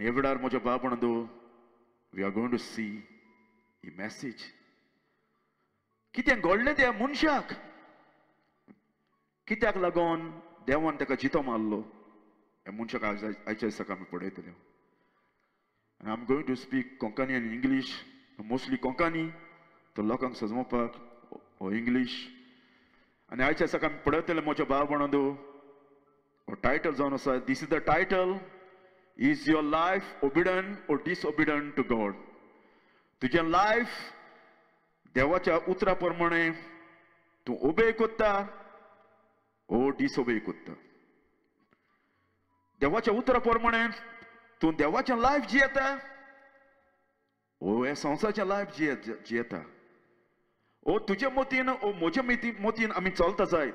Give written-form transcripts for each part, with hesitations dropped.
आनी ह्या वेळार म्हज्या भाव भयणांनो, we are going to see he message. कितें घडलें त्या मनशाक, कित्याक लागून देवान ताका जितो मारलो, ह्या मनशाक आयच्या दिसाक आमी पळयतले. आनी I am going to speak Konkani आनी इंग्लीश, मोस्टली कोंकणी, तो लोकांक सजमोवपाक ओ इंग्लीश. आनी आयच्या दिसाक आमी पळयतले म्हज्या भाव भयणांनो, हो टायटल जावन आसा, this is the title, is your life obedient or disobedient to God. तुजें लायफ देवाच्या उतरा प्रमाणे तूं ओबे कोत्ता ओ डिसओबे कोत्ता. देवाच्या उतरा प्रमाणे तूं देवाचें लायफ जियेता ओ ह्या संवसाराचें लायफ जियेता. ओ तुजे मतीन ओ म्हजे मतीन आमी चलता जायत,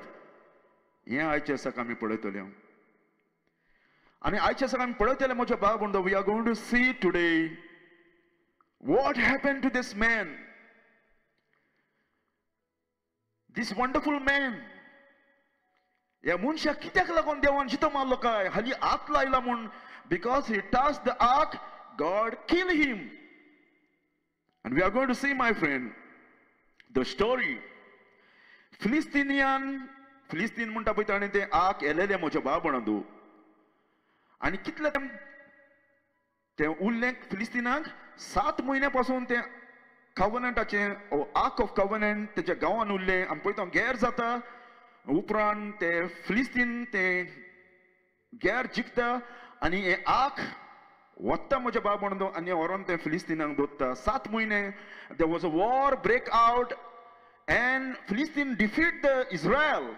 हें आयच्या दिसाक आमी पळयतले. आनी आयच्या दिसाक आमी पळयतले म्हज्या भाव भयणांनो, we are going to see today what happen to this man, this wonderful man. ह्या मनशाक कित्याक लागून देवान जितो मारलो काय, हाली हात लायला म्हूण, because he touch the ark, God kill him. And we are going to see my friend the story. फिलिस्तीनियन, फिलिस्तीन म्हणटा पळय ताणें तें आर्क येलेलें म्हज्या भाव भयणांनो. आनी कितले तें उरलें फिलिस्तीनाक, 7 म्हयन्या पासून तें कवनंटाचें आर्क ऑफ कवनंट तेच्या गांवान उरलें. आमी पळयता गैर जाता, उपरांत ते फिलिस्तीन ते गैर जिखता आनी हें आर्क वता म्हज्या भाव भयणांनो, आनी व्हरोन ते फिलिस्तीनाक दवरता. 7 म्हयने there was a war break out and फिलिस्तीन defeat the Israel,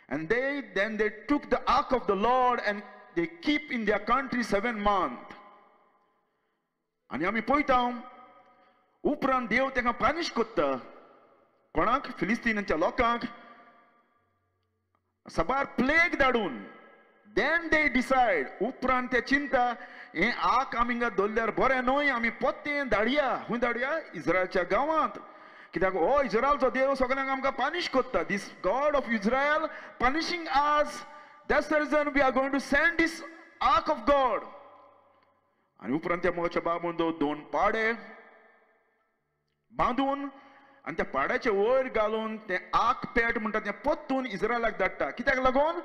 and they then they took the ark of the Lord and they keep in their country 7 months. आनी आमी पळयता उपरांत देव तांकां पानिश कोत्ता. कोणाक? फिलिस्तीनाच्या लोकांक साबार प्लेग धाडून. Then they decide, उपरांत ते चिंता हें आर्क आमी हिंगा दवरल्यार बरें न्हय, आमी पोत्तें धाडया. खंय धाडया? इस्रायलच्या गांवांत. कित्याक हो इस्रायलचो देव सगळ्यांक आमकां पानिश कोत्ता. This God of Israel punishing us, that's the reason we are going to send this ark of God. आनी उपरांत त्या म्हज्या बाब म्हणतो 2 पाडे बांदून आनी त्या पाड्याचे वयर घालून तें आर्क पेट म्हणटा तें पोत्तून इस्रायलाक धाडटा. कित्याक लागून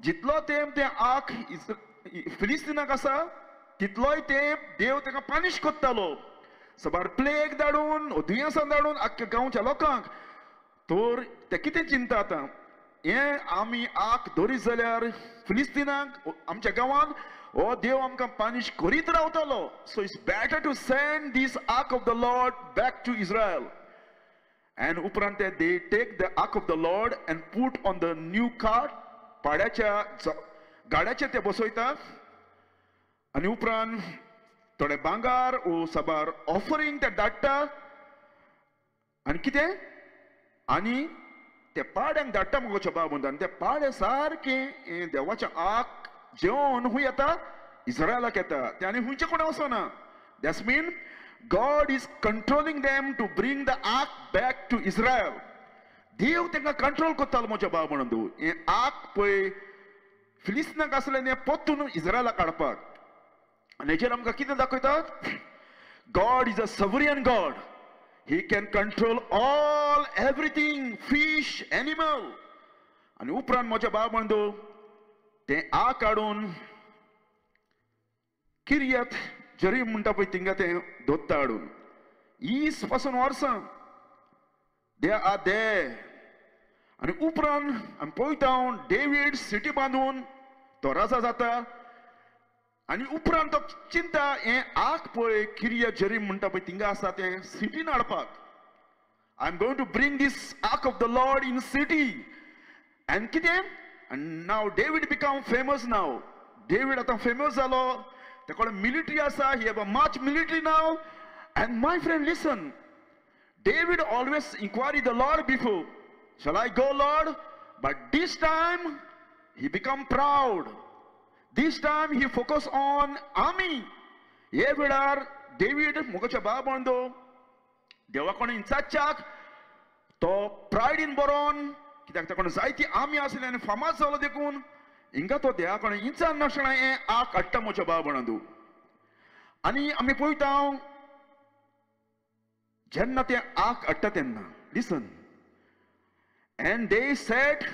जितलो तेंप तें आर्क फिलिस्तीनाक आसा तितलोय तेंप देव ताका पानिश कोत्तालो. साबार प्लेग धाडून, दुयेंसां धाडून आख्ख्या गांवच्या लोकांक. तर ते कितें चिंता आतां, हें आमी आर्क दवरीत जाल्यार फिलिस्तीनाक आमच्या गांवांत हो देव आमकां पानिश करीत रावतलो. So it's better to send this ark of the Lord back to Israel. And उपरांत ते they take the ark of the Lord and put on the new cart, पाड्याच्या गाड्याचेर ते बसयता. आनी उपरांत थोडे भांगार ओ साबार ऑफरींग ते धाडटा. आनी कितें, आनी ते पाड्यांक धाडटा मुगो बाब म्हणटा. आनी ते पाडे सारकें देवाचें आर्क जेवन खूंय येता, इस्रायलाक येता. ते आनी खंयचे कोणा वचना. That's mean God is controlling them to bring the ark back to Israel. देव तांकां कंट्रोल करतालो म्हज्या बाब म्हणून. हें आर्क पळय फिलिस्तीनाक आसलें तें पोत्तून इस्रायलाक हाडपाक. आनी हेचेर आमकां कितें दाखयतात, God is a sovereign God. He can control all everything, fish, animal. आनी उपरांत म्हज्या बाब म्हणून तें आर्क हाडून किर्यत जरीम म्हणटा पळय थिंगा तें दोत्ता हाडून. 20 पासून वर्सां they are they. आनी उपरांत आमी पळयता डेवीड सिटी बांदून तो राजा जाता. आनी उपरांत तो चिंता हें आर्क पळय किर्यत जरीम म्हणटा पळय थिंगा आसा तें सिटीन हाडपाक. I am going to bring this ark of the Lord in city. आनी कितें, and now David become famous now. David आतां फेमस जालो, ताका कडेन मिलिटरी आसा, he have a much military now. And my friend listen, David always inquiry the Lord before, shall I go Lord? But this time he become proud. This time he focus on army. हे वेळार David मुखाच्या बाब म्हणतो देवा कोण इन्साच्याक तो प्रायडीन बरोवन, कित्याक ताका जायती आमी आसली आनी फामाद जालो देखून हिंगा तो देवा कोण इन्सान नासतना हें आक हाडटा म्हज्या बाब म्हणतो. आनी आमी पळयता जेन्ना ते आक हाडटा तेन्ना, listen, and they set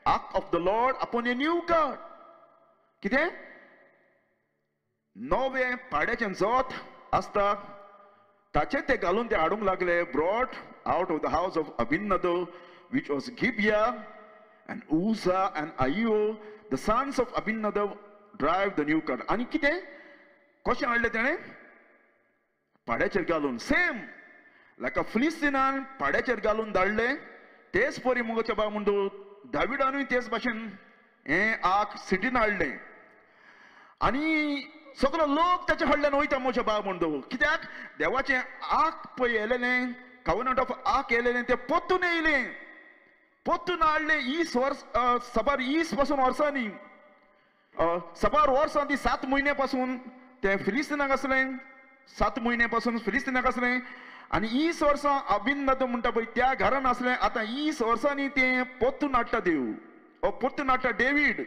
ark of the Lord upon a new cart. कितें? नवें पाड्याचें जोत आसता ताचें ते घालून ते हाडूंक लागले. Brought out of the house of Abinadab which was Gibeah, and Uzzah and Ahio the sons of Abinadab drive the new cart. आनी कितें कशें हाडलें तेणें? पाड्याचेर घालून. सेम लायक अ फिलिस्तीनान पाड्याचेर घालून धाडलें, तेच परी मुगोच्या बाब म्हणटू दाविडानूय तेच भाशेन हें आक सिटीन हाडलें. आनी सगलो लोक ताच्या कडल्यान वयता म्हज्या बाब म्हणटू, कित्याक देवाचें आक पळय येयलेलें, कवनंट ऑफ आक येयलेलें, तें पोत्तून येयलें, पोत्तून हाडलें. 20 वर्स साबार 20 पासून वर्सांनी, साबार वर्सां ती 7 म्हयन्या पासून तें फिलिस्तीनाक आसलें, 7 म्हयन्या पासून फिलिस्तीनाक आसलें. आनी 20 वर्सां अबिनदाद म्हणटा पळय त्या घरान आसलें. आतां 20 वर्सांनी तें पोत्तून हाडटा देव, ओ पोत्तून हाडटा डेवीड.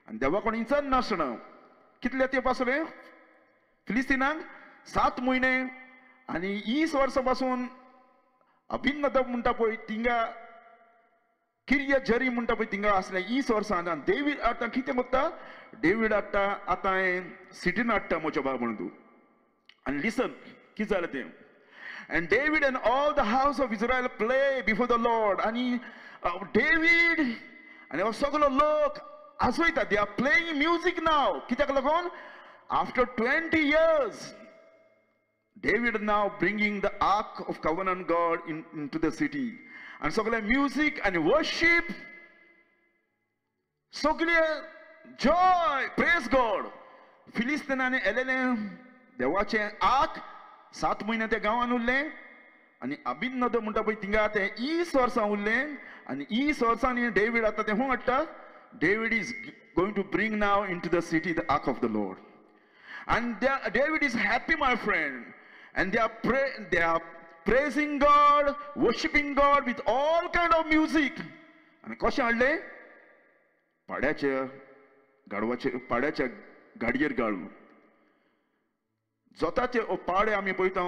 आनी देवा कोण इचार नासना. कितले तेंप आसलें फिलिस्तीनाक? 7 म्हयने. आनी 20 वर्सां पासून अबिनदाद म्हणटा पळय थिंगा किर्या जरी म्हणटा पळय थिंगा आसलें 20 वर्सां. आनी डेवीड आतां कितें करता? डेवीड आतां आतां सिटीन हाडटा म्हज्या बाब म्हणून तूं. आनी लिसन कितें जालें तें. And David and all the house of Israel play before the Lord. आनी डेवीड आनी हो सगलो लोक आसोयता, they are playing music now. कित्याक लागून? After 20 years David now bringing the ark of covenant God into the city. आनी सगळे music आनी वर्शीप, सगळे जॉय, प्रेज गॉड. फिलिस्तीनांनी येलेलें देवाचें आक 7 म्हयने ते गांवान उरलें. आनी अबिनदाद म्हणटा पळय थिंगा तें 20 वर्सां उरलें. आनी 20 वर्सांनी डेवीड आतां तें खूंय हाडटा? David is going to bring now into the city the ark of the Lord. And David is happy, my friend. And they are praising God, worshipping God with all kind of music. आनी कशें हाडलें? पाड्याच्या गाडवाचे, पाड्याच्या गाडयेर घालून. जोताचे पाडे आमी पळयता,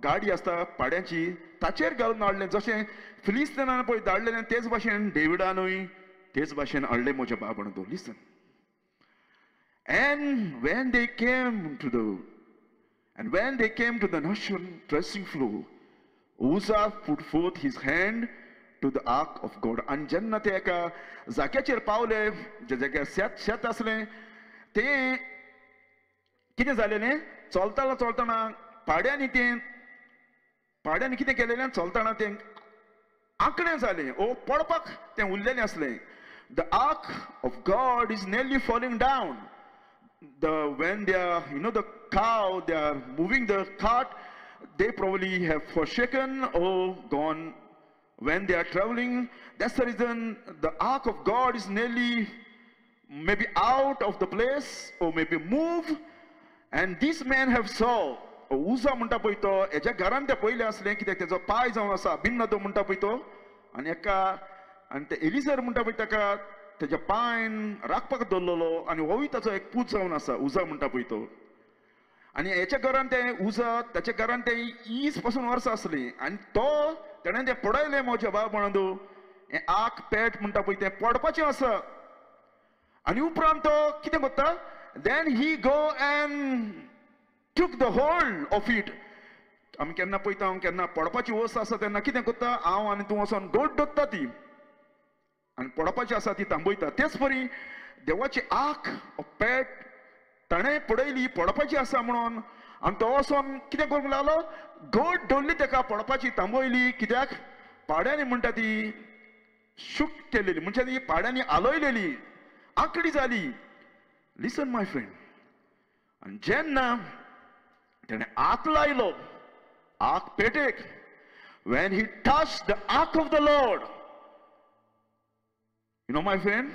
गाडी आसता पाड्यांची, ताचेर घालून हाडलें. जशें फिलिस्तीनान पळय धाडलेलें तेच भाशेन डेविडानूय तेच भाशेन हाडलें म्हज्या बाब म्हणून. Listen, and when they came to the And when they came to the Nashon threshing floor, Uzzah put forth his hand to the ark of God. आनी जेन्ना ते एका जाग्याचेर पावले, ज्या जाग्यार शेत शेत आसलें, तें कितें जालेलें? चलतना चलतना पाड्यांनी तें पाड्यांनी कितें केलेलें? चलतना तें आंकडें जालें, ओ पडपाक तें उरलेलें आसलें. The ark of God is nearly falling down. When they are, you know, the cow, they are moving the cart, they probably have forsaken or gone when they are traveling. That's the reason the ark of God is nearly maybe out of the place or maybe moved. And these men have saw, Uzzah म्हणटा पळय तो हेज्या घरान ते पयलें आसलें, कित्याक तेजो पांय जावन आसा अबिनदाद म्हणटा पळय तो. आनी एका आनी ते एलिजर म्हणटा पळय ताका तेज्या पांयन राखपाक दवरलेलो. आनी होवूय ताचो एक पूत जावन आसा उजा म्हणटा पळय तो. आनी हेच्या घरान तें उजा ताच्या घरान तें 20 पासून वर्सां आसलीं. आनी तो तेणें तें पडयलें म्हज्या बाब म्हणून, हें आक पेट म्हणटा पळय तें पडपाचें आसा. आनी उपरांत तो कितें करता? Then he go and took the hold of it. आमी केन्ना पळयता, हांव केन्ना पडपाची वस्त आसा तेन्ना कितें करता हांव आनी तूं वचोन गोड दोत्ता ती, आनी पडपाची आसा ती थांबयता. तेच परी देवाची आक पेट ताणें पडयली पडपाची आसा म्हणून, आनी तो वचोन कितें करूंक लागलो? गोड दवरली ताका पडपाची थांबयली. कित्याक? पाड्यांनी म्हणटा ती शूक केलेली, म्हणजे ती पाड्यांनी आलयलेली, आंकडी जाली. लिसन my friend, आनी जेन्ना तेणें हात लायलो आक पेटेक, when he touch the ark of the Lord, you know my friend,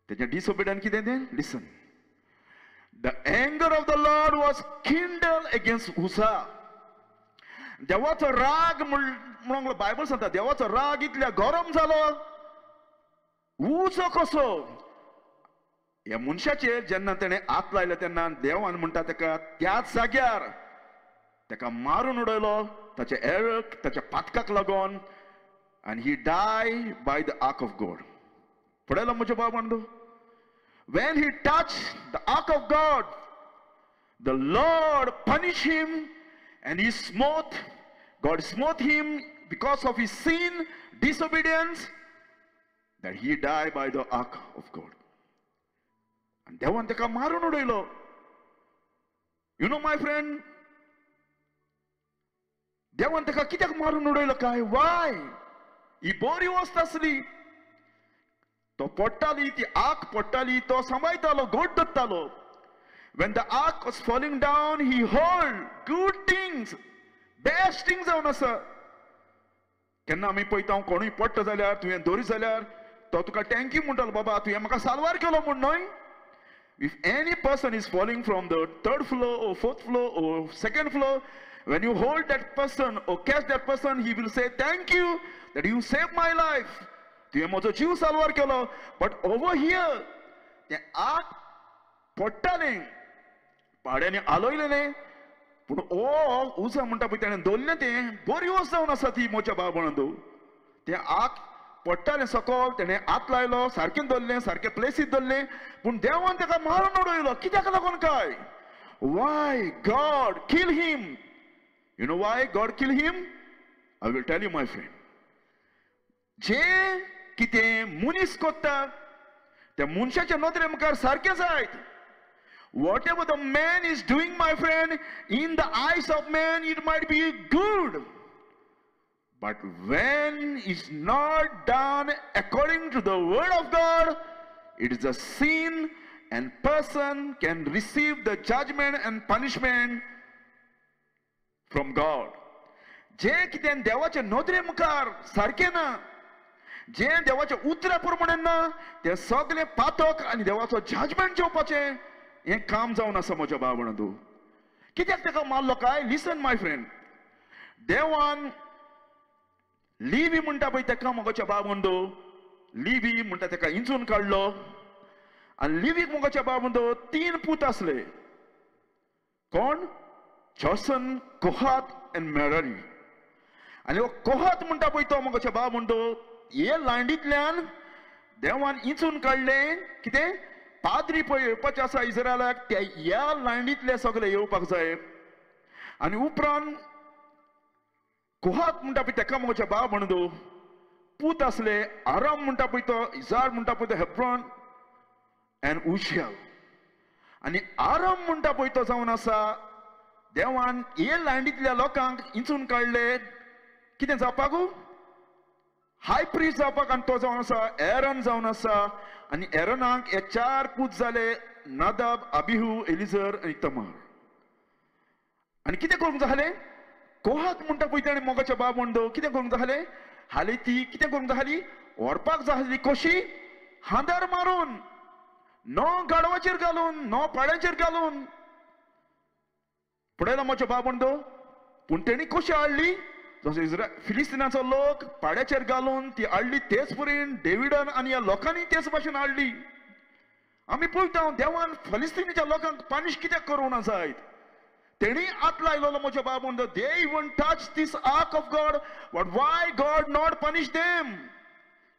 तेजें डिसोबिडियंट कितें तें? Listen, the anger of the Lord was kindle against Uzzah. देवाचो राग म्हणून बायबल सांगता, देवाचो राग इतल्या गरम जालो, उजो कसो ह्या मनशाचेर जेन्ना तेणें हात लायले तेन्ना देवान म्हणटा तेका त्याच जाग्यार तेका मारून उडयलो ताच्या एरक ताच्या पातकाक लागून आनी he die by the ark of God. पळयलो म्हज्या भाव, when he touch the ark of God, the Lord punish him and he smote, God smote him because of his sin, disobedience, that he die by the ark of God. आनी देवान तेका मारून उडयलो. You know my friend, देवान तेका कित्याक मारून उडयलो काय? वाय? ही बरी वस्त आसली, तो पडटाली, ती आक पडटाली, तो सांबाळटालो, गोड दत्तालो. When the ark was falling down, he hold good things, best things जावन आसा. केन्ना आमी पळयता कोणूय पडटा जाल्यार तुवें दोरी जाल्यार तो तुका thank you म्हणटालो, बाबा तुवें म्हाका साल्वार केलो म्हूण न्हय. If any person is falling from the third floor or fourth floor or second floor, when you hold that person or catch that person, he will say thank you that you saved my life. तुवें म्हजो जीव साल्वार केलो. But over here तें आग पडटालें, पाड्यांनी आलयलें, पूण ओ उजा म्हणटा पळय तेणें दवरलें तें बरी वस्त जावन आसा ती म्हज्या बाबा. तें आग पडटालें सकयल, तेणें हात लायलो, सारकें दवरलें, सारकें प्लेसीत दवरलें, पूण देवान तेका मारून उडयलो. कित्याक लागून काय? Why God kill him? You know why God kill him? I will tell you my friend. जे कितें मनीस करता त्या मनशाच्या नदरे मुखार सारकें जायत. Whatever the man is doing, my friend, in the eyes of man it might be good, but when it's not done according to the word of God, it is a sin and person can receive the judgment and punishment from God. जे कितें देवाच्या नदरे मुखार सारकें ना, जे देवाच्या उतरा प्रमाणे ना, तें सगळें पातक आनी देवाचो जजमेंट जेवपाचें हें काम जावन आसा म्हज्या भाव. तूं कित्याक तेका मारलो काय? लिसन my friend, देवान लिवी म्हणटा पळय तेका म्हज्या भाव, लिवी म्हणटा तेका इंचून काडलो. आनी लिवीक म्हज्या भाव तीन पूत आसले. कोण? जॉसन, कोहात आनी मेरारी. आनी हो कोहात म्हणटा पळय तो म्हज्या भाव हे लांडींतल्यान देवान इंचून काडलें. कितें? पाद्री पळय येवपाचें आसा इस्रायलाक, त्या ह्या लांडींतले सगळे येवपाक जाय. आनी उपरांत कोहात म्हणटा पळय तेका म्हज्या बाब म्हणतो पूत आसले आराम म्हणटा पळय तो, इजार म्हणटा पळय तो, हेब्रॉन आनी उशियल. आनी आराम म्हणटा पळय तो जावन आसा देवान हे लांडींतल्या लोकांक इंचून काडले कितें जावपाक? हाय प्रिस्ट जावपाक. आनी तो जावन आसा एरन जावन आसा. आनी एरनाक हे चार पूत जाले, नादाब, अबिहू, एलिजर आनी तमार. आनी कितें करूंक जालें? कोहात म्हणटा पळय ताणें मोगाच्या बाब म्हणतो कितें करूंक जालें? हाली ती कितें करूंक जाली? व्हरपाक जाली कशी? हांदार मारून, नो गाडवाचेर घालून, नो पाड्याचेर घालून. पळयला म्हज्या बाब म्हणतो. पूण तेणी कशी हाडली? जसो इस्रायल फिलिस्तीनाचो लोक पाड्याचेर घालून ती हाडली, तेच परेन डेविडान आनी ह्या लोकांनी तेच भाशेन हाडली. आमी पळयता देवान फिलिस्तीनाच्या लोकांक पानिश कित्याक करूंक ना जायत? तेणी हात लायलो म्हज्या बाब म्हणतो, they even touch this ark of God, but why God not punish them?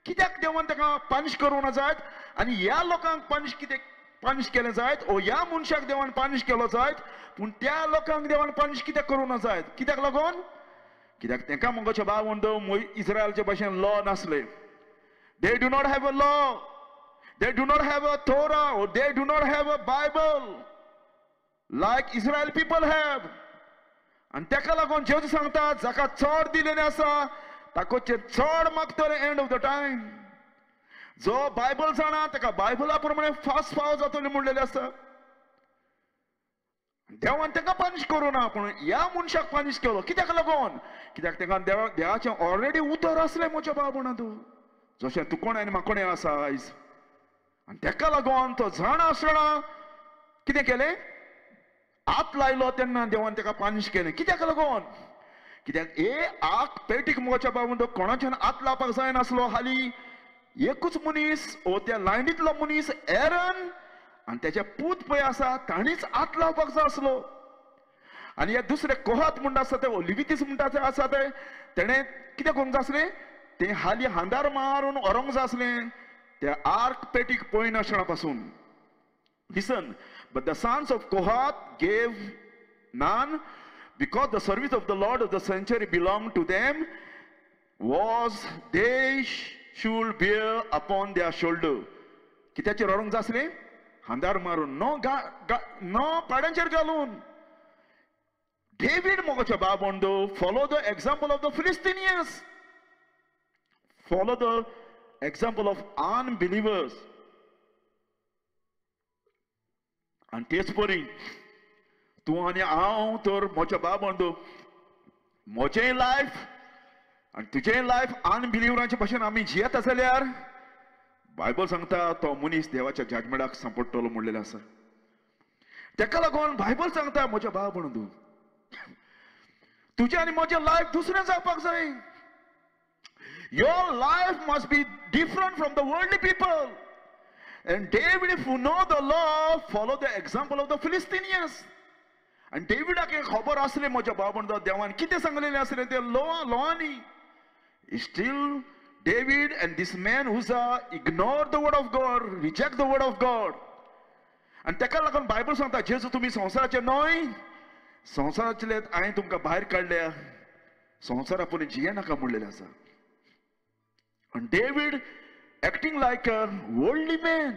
कित्याक देवान ताका पानिश करूंक ना जायत? आनी ह्या लोकांक पानिश कित्याक पानिश केलें जायत? ओ ह्या मनशाक देवान पानिश केलो जायत, पूण त्या लोकांक देवान पानिश कित्याक करूंक ना जायत? कित्याक लागून? कित्याक तांकां म्हज्या बाब म्हणतो इस्रायलचे भाशेन लॉ नासले. They do not have a law, they do not have a Torah, or they do not have a Bible like Israel people have. आनी ताका लागून जेजू सांगता जाका चड दिलेलें आसा ताकोचेर चड मागतले एंड ऑफ the time. जो बायबल जाणा ताका बायबला प्रमाणे फास्ट फाव जातले म्हणलेलें आसा. देवान ताका पानिश करूं ना, पूण ह्या मनशाक पानिश केलो. कित्याक लागून? कित्याक ताका देवाचें ऑलरेडी उतर आसलें म्हज्या बाब तूं जशें तूं कोण आनी म्हाका कोणें आसा आयज. आनी ताका लागून तो जाणा आसतना कितें केलें? हात लायलो तेन्ना देवान ताका पानिश केलें. कित्याक लागून? कित्याक हे आग पेटीक म्हज्या बाब कोणाच्यान हात लावपाक जायनासलो. हाली एकूच मनीस ओ त्या लायनींतलो मनीस एरन आनी तेजे पूत पळय आसा ताणीच हात लावपाक जाय आसलो. आनी हे दुसरे कोहात म्हणटा आसा ते लिवितीस म्हणटा ते आसा ते तेणें कितें करूंक जाय आसलें, तें हाली हांदार मारून व्हरूंक जाय आसलें त्या आर्क पेटीक पळयनासतना पासून. Listen, but the sons of Kohath gave none, because the service of the Lord of the sanctuary belonged to them, was they should bear upon their shoulder. कित्याचेर व्हरूंक जाय आसलें? हांदार मारून, नो पाड्यांचेर घालून. डेवीड मोगाच्या बाबोंडो follow the example of the Philistines, follow the example of unbelievers. आनी तेच परी तूं आनी हांव तर म्हज्या बाबोंडो म्हजें लायफ आनी तुजें लायफ अनबिलिवरांचे भशेन आमी जियेता जाल्यार बायबल सांगता तो मनीस देवाच्या जजमेंटाक सांपडटलो म्हणलेलें आसा. तेका लागून बायबल सांगता म्हज्या बाबोंडो तुजें आनी म्हजें लायफ दुसरें जावपाक जाय. Your life must be different from the worldly people. And David, if you know the law, follow the example of the Philistines. And Davidaक खबर आसलें म्हज्या बाबा देवान कितें सांगलेलें आसलें ते लॉनी. Still David and this man Uzzah ignore the word of God, reject the word of God. आनी तेका लागून बायबल सांगता जेजू तुमी संवसाराचे न्हय, संवसाराचें हांवें तुमकां भायर काडल्या, संवसारा पयलीं जियेनाका म्हणलेलें आसा. आनी David acting like a worldly man.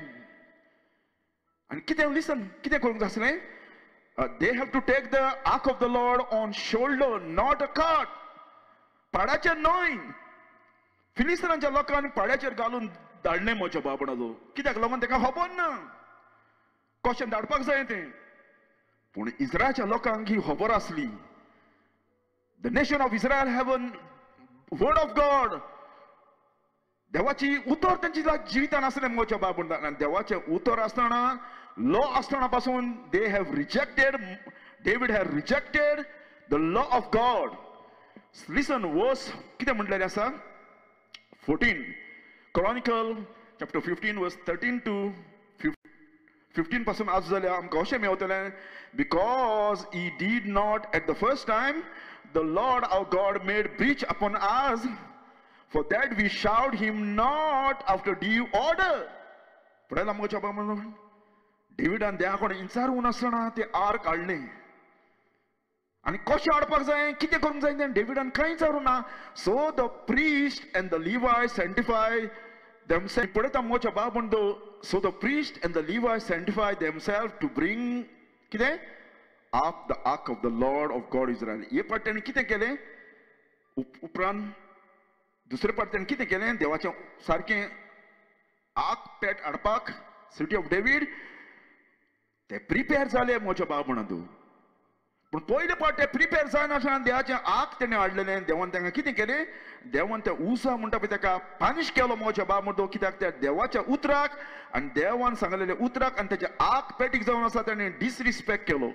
आनी कितें लिसन कितें करूंक जाय आसलें, they have to take the ark of the Lord on shoulder, not a cart. पाड्याचेर न्हय. फिलिस्तानाच्या लोकांनी पाड्याचेर घालून धाडलें म्हज्या बाबडाचो. कित्याक लागून तेका खबर ना कशें धाडपाक जाय तें. पूण इस्रायलच्या लोकांक ही खबर आसली. The nation of Israel have a word of God. देवाची उतर तेंची जिवितान आसलें म्हज्या बाबून. आनी देवाचें उतर आसतना लॉ आसतना पासून they have rejected, David have rejected the law of God. Listen verse कितें म्हणलेलें आसा, 14 Chronicle chapter 15 verse 13 to 15 पासून आज जाल्यार आमकां अशें मेवतलें, because he did not at the first time the Lord our God made breach upon us, for that we shout him not after due order. पळयला म्हज्या बाबा म्हणून डेविडान देवा कोण इन्सारून आसतना ते आर काडलें आनी कशें हाडपाक जाय कितें करूंक जाय तें डेविडान कांय विचारूं ना. So the priest and the Levi sanctify themselves. पळयता म्हज्या बाब म्हणतो, so the priest and the Levi sanctify themselves to bring कितें up the ark of the Lord of God Israel. हे पाट ताणें कितें केलें उपरांत दुसरे पाट ताणें कितें केलें, देवाचें सारकें आर्क पेट हाडपाक सिटी ऑफ डेवीड ते प्रिपेर जाले म्हज्या बाब म्हणतो. पूण पयले पाट ते प्रिपेर जायनासतना देवाचें आर्क तेणें हाडलेलें. देवान तांकां कितें केलें, देवान त्या उसा म्हणटा पळय ताका पानिश केलो म्हज्या बाब म्हणतो. कित्याक त्या देवाच्या उतराक आनी देवान सांगलेल्या उतराक आनी तेच्या आर्क पेटीक जावन आसा तेणें डिसरिस्पेक्ट केलो.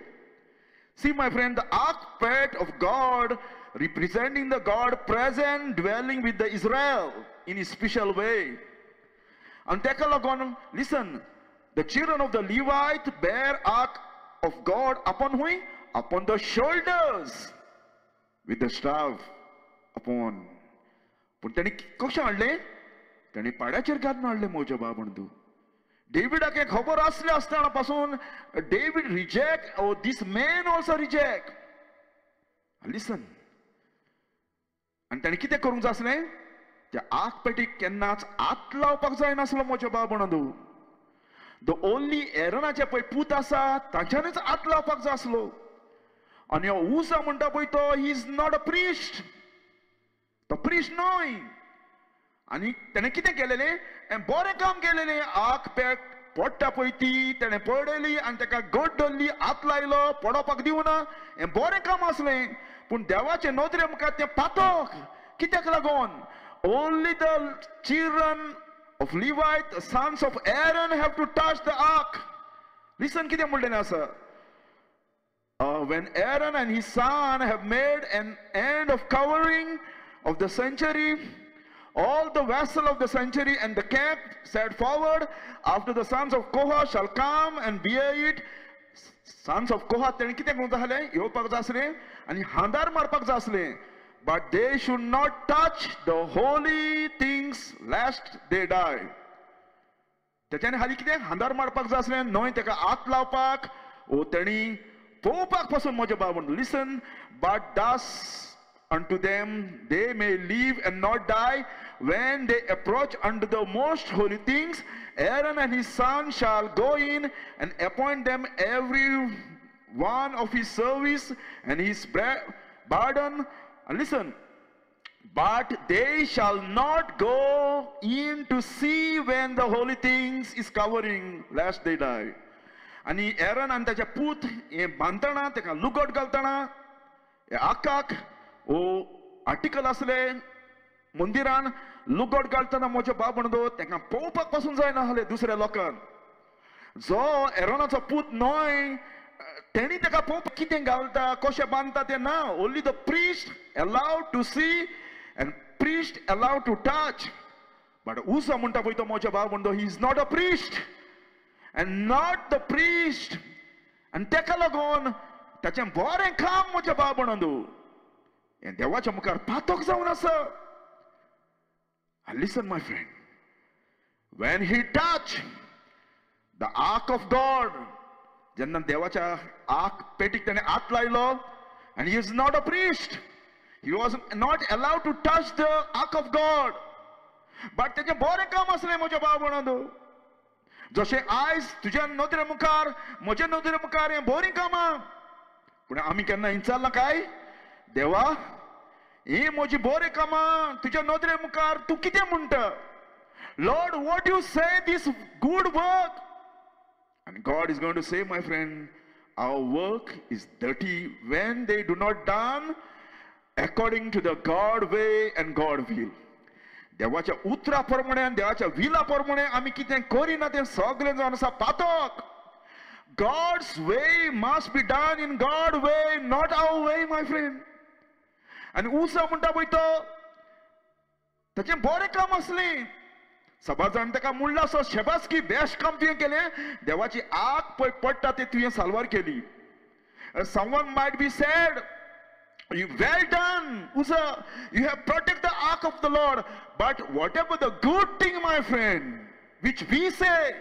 See my friend, the ark pet of God representing the God present dwelling with the Israel in a special way. आनी ताका लागून listen, the children of the Levite bear ark of God upon who? Upon the shoulders with the staff upon. पूण तेणी कशें हाडलें, तेणी पाड्याचेर घालून हाडलें म्हज्या बाब म्हणतो. डेविडाक हें खबर आसलें आसतना पासून David reject, oh this man also reject. Listen, आनी तेणें कितें करूंक जाय आसलें, त्या आर्क पेटीक केन्नाच हात लावपाक जायनासलो म्हज्या बाब म्हणतो. The only एरनाचे पळय पूत आसा तांच्यानूच हात लावपाक जाय आसलो. आनी हो उसा म्हणटा पळय तो he is not a priest, तो प्रिस्ट न्हय. आनी तेणें कितें केलेलें, बरें काम केलेलें. आर्क पेट पडटा पळय ती तेणें पडयली आनी ताका गोड धरली, हात लायलो, पडोवपाक दिवना. हें बरें काम आसलें, पूण देवाचे नदरे मुखार तें पातक. कित्याक लागून only the children of Levite, sons of Aaron have to touch the ark. Listen कितें म्हणलेलें आसा, when Aaron and his son have made an end of covering of the sanctuary All the vessel of the sanctuary and the camp set forward after the sons of Kohath shall come and bear it. Sons of Kohath तेणें कितें करूंक जाय आसलें? येवपाक जाय आसलें आनी हांदार मारपाक जाय आसलें. But they should not touch the holy things lest they die. तेच्यानी हाली कितें हांदार मारपाक जाय आसलें न्हय तेका हात लावपाक ओ तेणी पळोवपाक पासून म्हज्या बाबून. Listen, but thus unto them they may live and not die when they approach unto the most holy things. Aaron and his son shall go in and appoint them every one of his service and his burden. And listen, but they shall not go in to see when the holy things is covering, lest they die. आनी एरन आनी ताचे पूत हे बांदतना ताका लुगट घालतना हे आकाक ओ article आसले मंदिरान लुगट घालतना म्हज्या बाब म्हणतो ताका पळोवपाक पासून जायना आसले दुसऱ्या लोकांक. जो एरोनाचो पूत न्हय तेणी ताका पळोवपाक कितें घालता कशें बांदता तें ना. Only the priest allowed to see and priest allowed to touch. But Uzzah म्हणटा पळय तो म्हज्या बाब म्हणतो he is not a priest and not the priest. आनी ताका लागून ताचें बरें काम म्हज्या बाब म्हणून हें देवाच्या मुखार पातक जावन आसा. Listen my friend, when he touch the ark of God, जेन्ना देवाच्या आर्क पेटीक ताणें हात लायलो, and he is not a priest, he was not allowed to touch the ark of God. But ताचें बरें काम आसलें म्हज्या बाब म्हणून. जशें आयज तुज्या नदरे मुखार म्हज्या नदरे मुखार हें बरीं कामां, पूण आमी केन्ना विचारलां काय देवा ही म्हजी बरीं कामां तुज्या नदरे मुखार तूं कितें म्हणटा? Lord, what you say this good work? And God is going to say, my friend, our work is dirty when they do not done according to the God way and God will. देवाच्या उतरा प्रमाणे आनी देवाच्या villa प्रमाणे आमी कितें करिना तें सगळें जावन आसा पातक. God's way must be done in God way, not our way, my friend. आनी उसा म्हणटा पळय तो ताचें बरें काम आसलें. सभा जाण ताका म्हणलां असो शेबासकी बेस्ट काम तुवें केलें, देवाची आग पळय पडटा ते तुवें साल्वार केली. Someone might be sad, you well done, Uzzah, you have protected the ark of the Lord. But whatever the good thing, my friend, which we say,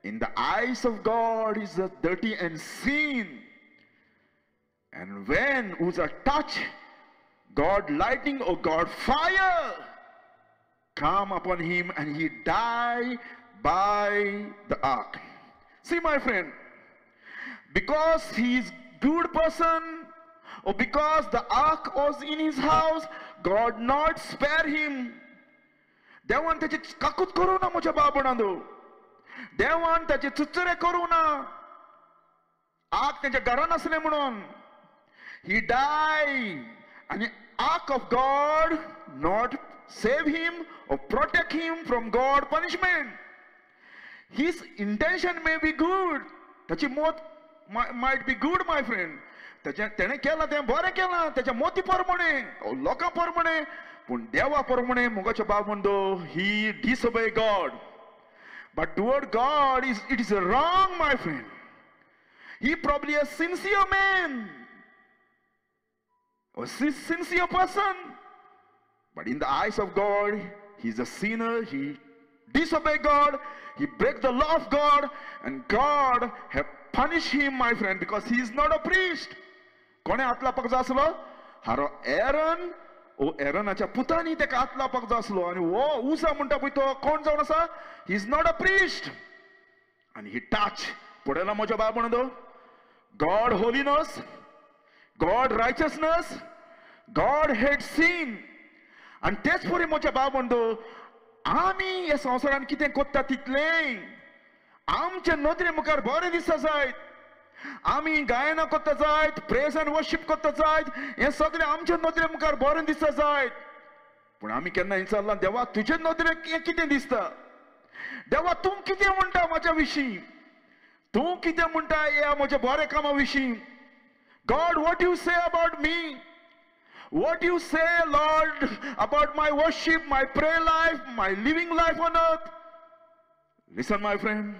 in the eyes of God is a dirty and sin. And when Uzzah touched, God lightning or God fire come upon him and he died by the ark. See, my friend, because he is good person, or because the ark was in his house, God not spare him. देवान ताची काकूत करूं ना म्हज्या बाबणांनो, देवान ताचे चुचरे करूं ना, arc ताच्या घरान आसलें म्हणून he died. आनी ark of God not save him or protect him from God punishment. His intention may be good, ताची मोत might be good, my friend. तेणें केलां तें बरें केलां ताच्या मोती प्रमाणे लोकां प्रमाणे, पूण देवा प्रमाणे मुगाचो बाब म्हणतो he disobey God. But toward God is it is wrong, my friend. He probably a sincere man, a sincere person, but in the eyes of God he is a sinner. He disobey God, he break the law of God, and God have punished him, my friend, because he is not a priest. कोणें हात लावपाक जाय आसलो? हारो एरन ओ एरनाच्या पुतांनी ताका हात लावपाक जाय आसलो. आनी हो उसा म्हणटा पळय तो कोण जावन आसा? He is not a priest. आनी ही टच पळयला म्हज्या बाब म्हणतो God holiness, God righteousness, God hate sin. आनी तेच परी म्हज्या बाब म्हणतो आमी ह्या संवसारान कितें करता तितलें आमच्या नदरे मुखार बरें दिसता जायत, आमी गायनां करता जायत, प्रेज आनी वर्शीप करता जायत, हें सगळें आमच्या नदरे मुखार बरें दिसता जायत, पूण आमी केन्ना विचारलां देवा तुजे नदरेक हें कितें दिसता? देवा तूं कितें म्हणटा म्हज्या विशीं? तूं कितें म्हणटा ह्या म्हज्या बऱ्या कामा विशीं? God, what you say about me? What you say, Lord, about my worship, my prayer life, my living life on earth? Listen, my friend.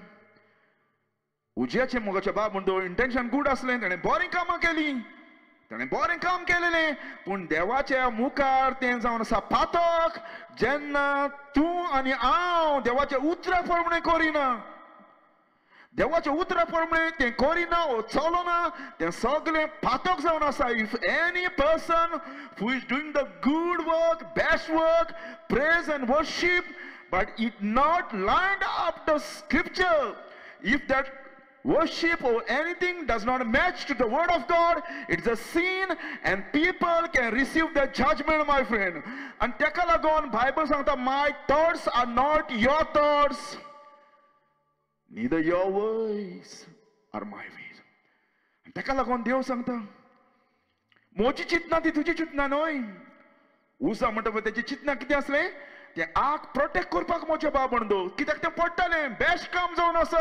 उज्याचे मोगाचे बाब म्हणतो इंटेन्शन गूड आसलें, ताणें बरें कामां केलीं, ताणें बरें काम केलेलें, पूण देवाच्या मुखार तें जावन आसा पातक. जेन्ना तूं आनी हांव देवाच्या उतरा प्रमाणें करिना, देवाच्या उतरा प्रमाणें तें करिना ओ चलना, तें सगळें पातक जावन आसा. If any person who is doing the good work, best work, praise and worship, but it not lined up the scripture, if that worship or anything does not match to the word of God, it's a sin and people can receive the judgment, my friend. And teka lagon Bible sangta, my thoughts are not your thoughts, neither your ways are my ways. And teka lagon Dev sangta, moji chitna ti tuji chitna noy. Usa म्हणटा पळय तेजी चिंतना कितें आसलें, तें आग protect करपाक म्हज्या बाब म्हणदो, कित्याक तें पडटालें, बेस्ट काम जावन आसा.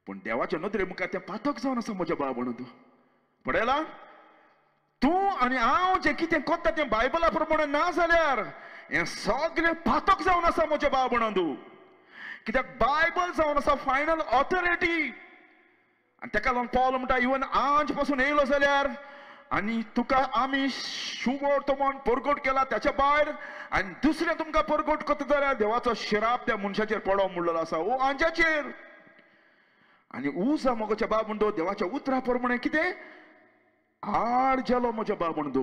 पूण देवाच्या नदरे मुखार तें पातक जावन आसा म्हज्या बाब म्हणून. पळयला तूं आनी हांव जें कितें करता तें बायबला प्रमाणे ना जाल्यार हें सगळें पातक जावन आसा म्हज्या बाब म्हणून. कित्याक बायबल जावन आसा फायनल ऑथॉरिटी. आनी तेका लागून पॉल म्हणटा, इवन आंज पासून येयलो जाल्यार आनी तुका आमी शुभवर्तमान परगट केला त्याच्या भायर आनी दुसरें तुमकां परगट करता जाल्यार देवाचो श्राप त्या मनशाचेर पडो म्हणलेलो आसा, ओ आंजाचेर. आनी उजा मोगाच्या बाब म्हणतो देवाच्या उतरा प्रमाणे कितें आड जालो म्हज्या बाब म्हणतो.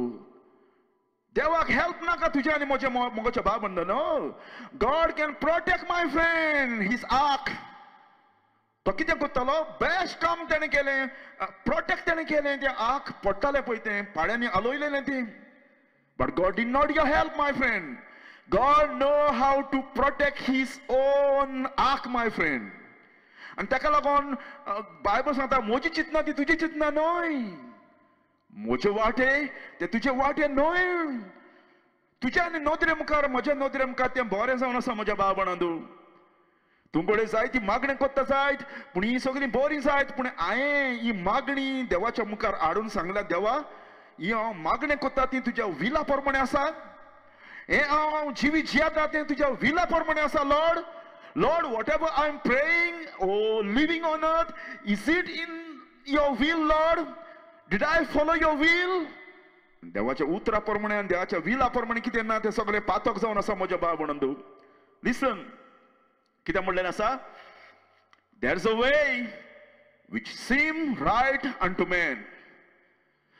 देवाक हेल्प नाका तुज्या आनी म्हज्या मोगाच्या बाब म्हणतो. No, God can protect my friend his ark. तो कितें करतालो, बेस्ट काम तेणें केलें, प्रोटेक्ट तेणें केलें. तें आक पडटालें पळय तें पाड्यांनी आलोयलेलें तें. But God did not your help, my friend. God know how to protect his own ark, my friend. आनी ताका लागून बायबल सांगता, म्हजी चिंतना ती तुजी चिंतना न्हय, म्हजे वाटे ते तुजे वाटे न्हय. तुज्या आनी नदरे मुखार म्हज्या नदरे मुखार तें बरें जावन आसा म्हज्या बाबणांदू. तूं कडेन जाय ती मागणी करता जायत, पूण ही सगळीं बरी जायत, पूण हांवें ही मागणी देवाच्या मुखार हाडून सांगल्या, देवा ही हांव मागणी करता ती तुज्या विला प्रमाणे आसा, हें हांव जिवीत जियेता तें तुज्या विला प्रमाणे आसा. Lord, Lord, whatever I am praying or living on earth, is it in your will, Lord? Did I follow your will? देवाच्या उतरा प्रमाणे आनी देवाच्या विला प्रमाणे कितें ना तें सगळें पातक जावन आसा म्हज्या बाब म्हणून. लिसन, कितें म्हणलें आसा, there is a way which seem right unto man.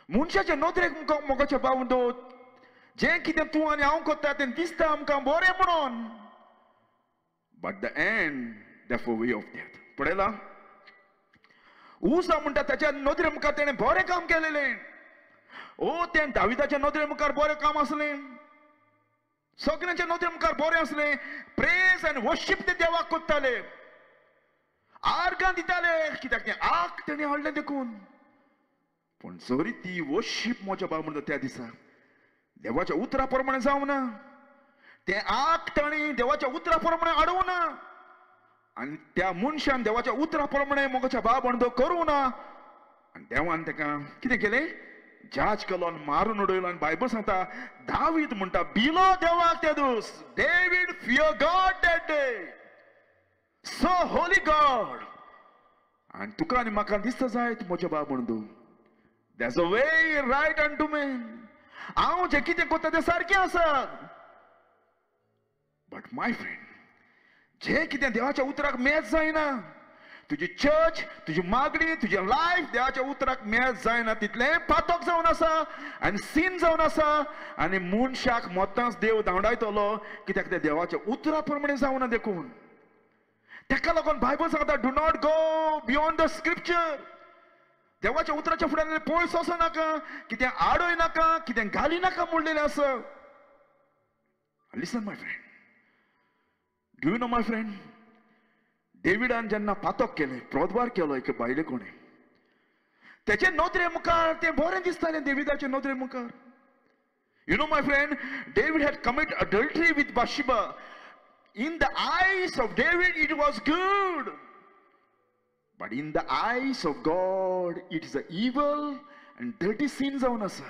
मनशाच्या नदरेक मोगाच्या बाब म्हणतो जें कितें तूं आनी हांव करता तें दिसता आमकां बरें म्हणून, but the end therefore way of death. पळयला उसा म्हणटा ताच्या नदरे मुखार तेणें बरें काम केलेलें. ओ तें दाविदाच्या नदरे मुखार बरें काम आसलें, सगळ्यांच्या नदरे मुखार बरें आसलें. प्रेज आनी वर्शीप ते देवाक करताले, आर्गां दिताले, कित्याक तें आग तेणें हाडलें देखून. पूण जरी ती वर्शीप म्हज्या बाब म्हणटा त्या दिसा देवाच्या उतरा प्रमाणे जावं ना, तें आग तांणी देवाच्या उतरा प्रमाणे हाडूं ना, आनी त्या मनशान देवाच्या उतरा प्रमाणे मोगाच्या बाब म्हणतो करूं ना, आनी देवान ताका कितें केलें, जाज केलो आनी मारून उडयलो. आनी बायबल सांगता दावीद म्हणटा बिलो देवाक त्या दीस, David fear God that day, so holy God. आनी तुका आनी म्हाका दिसता जायत म्हज्या बाब म्हणतो there's a way right unto man. हांव जें कितें करता तें सारकें आसा, बट my friend जें कितें देवाच्या उतराक मॅच जायना, तुजी चर्च, तुजी मागणी, तुजें लायफ देवाच्या उतराक मॅच जायना, तितलें पातक जावन आसा आनी सीन जावन आसा. आनी मनशाक मतांच देव धांवडायतलो, कित्याक तें देवाच्या उतरा प्रमाणे जावना देखून. ताका लागून बायबल सांगता, do not go beyond the scripture. देवाच्या उतराच्या फुड्यान पयस वचो नाका, कितें आडय नाका, कितें घाली नाका म्हणलेलें आसा. Listen my friend, do you know my friend, डेविडान जेन्ना पातक केलें, प्रोद्वार केलो एके बायले कोणें, तेचे नदरे मुखार तें बरें दिसतालें डेविडाचे नदरे मुखार. You know my friend, David had commit adultery with Bathsheba. In the eyes of David it was good, but in the eyes of God it is a evil and dirty sin जावन आसा.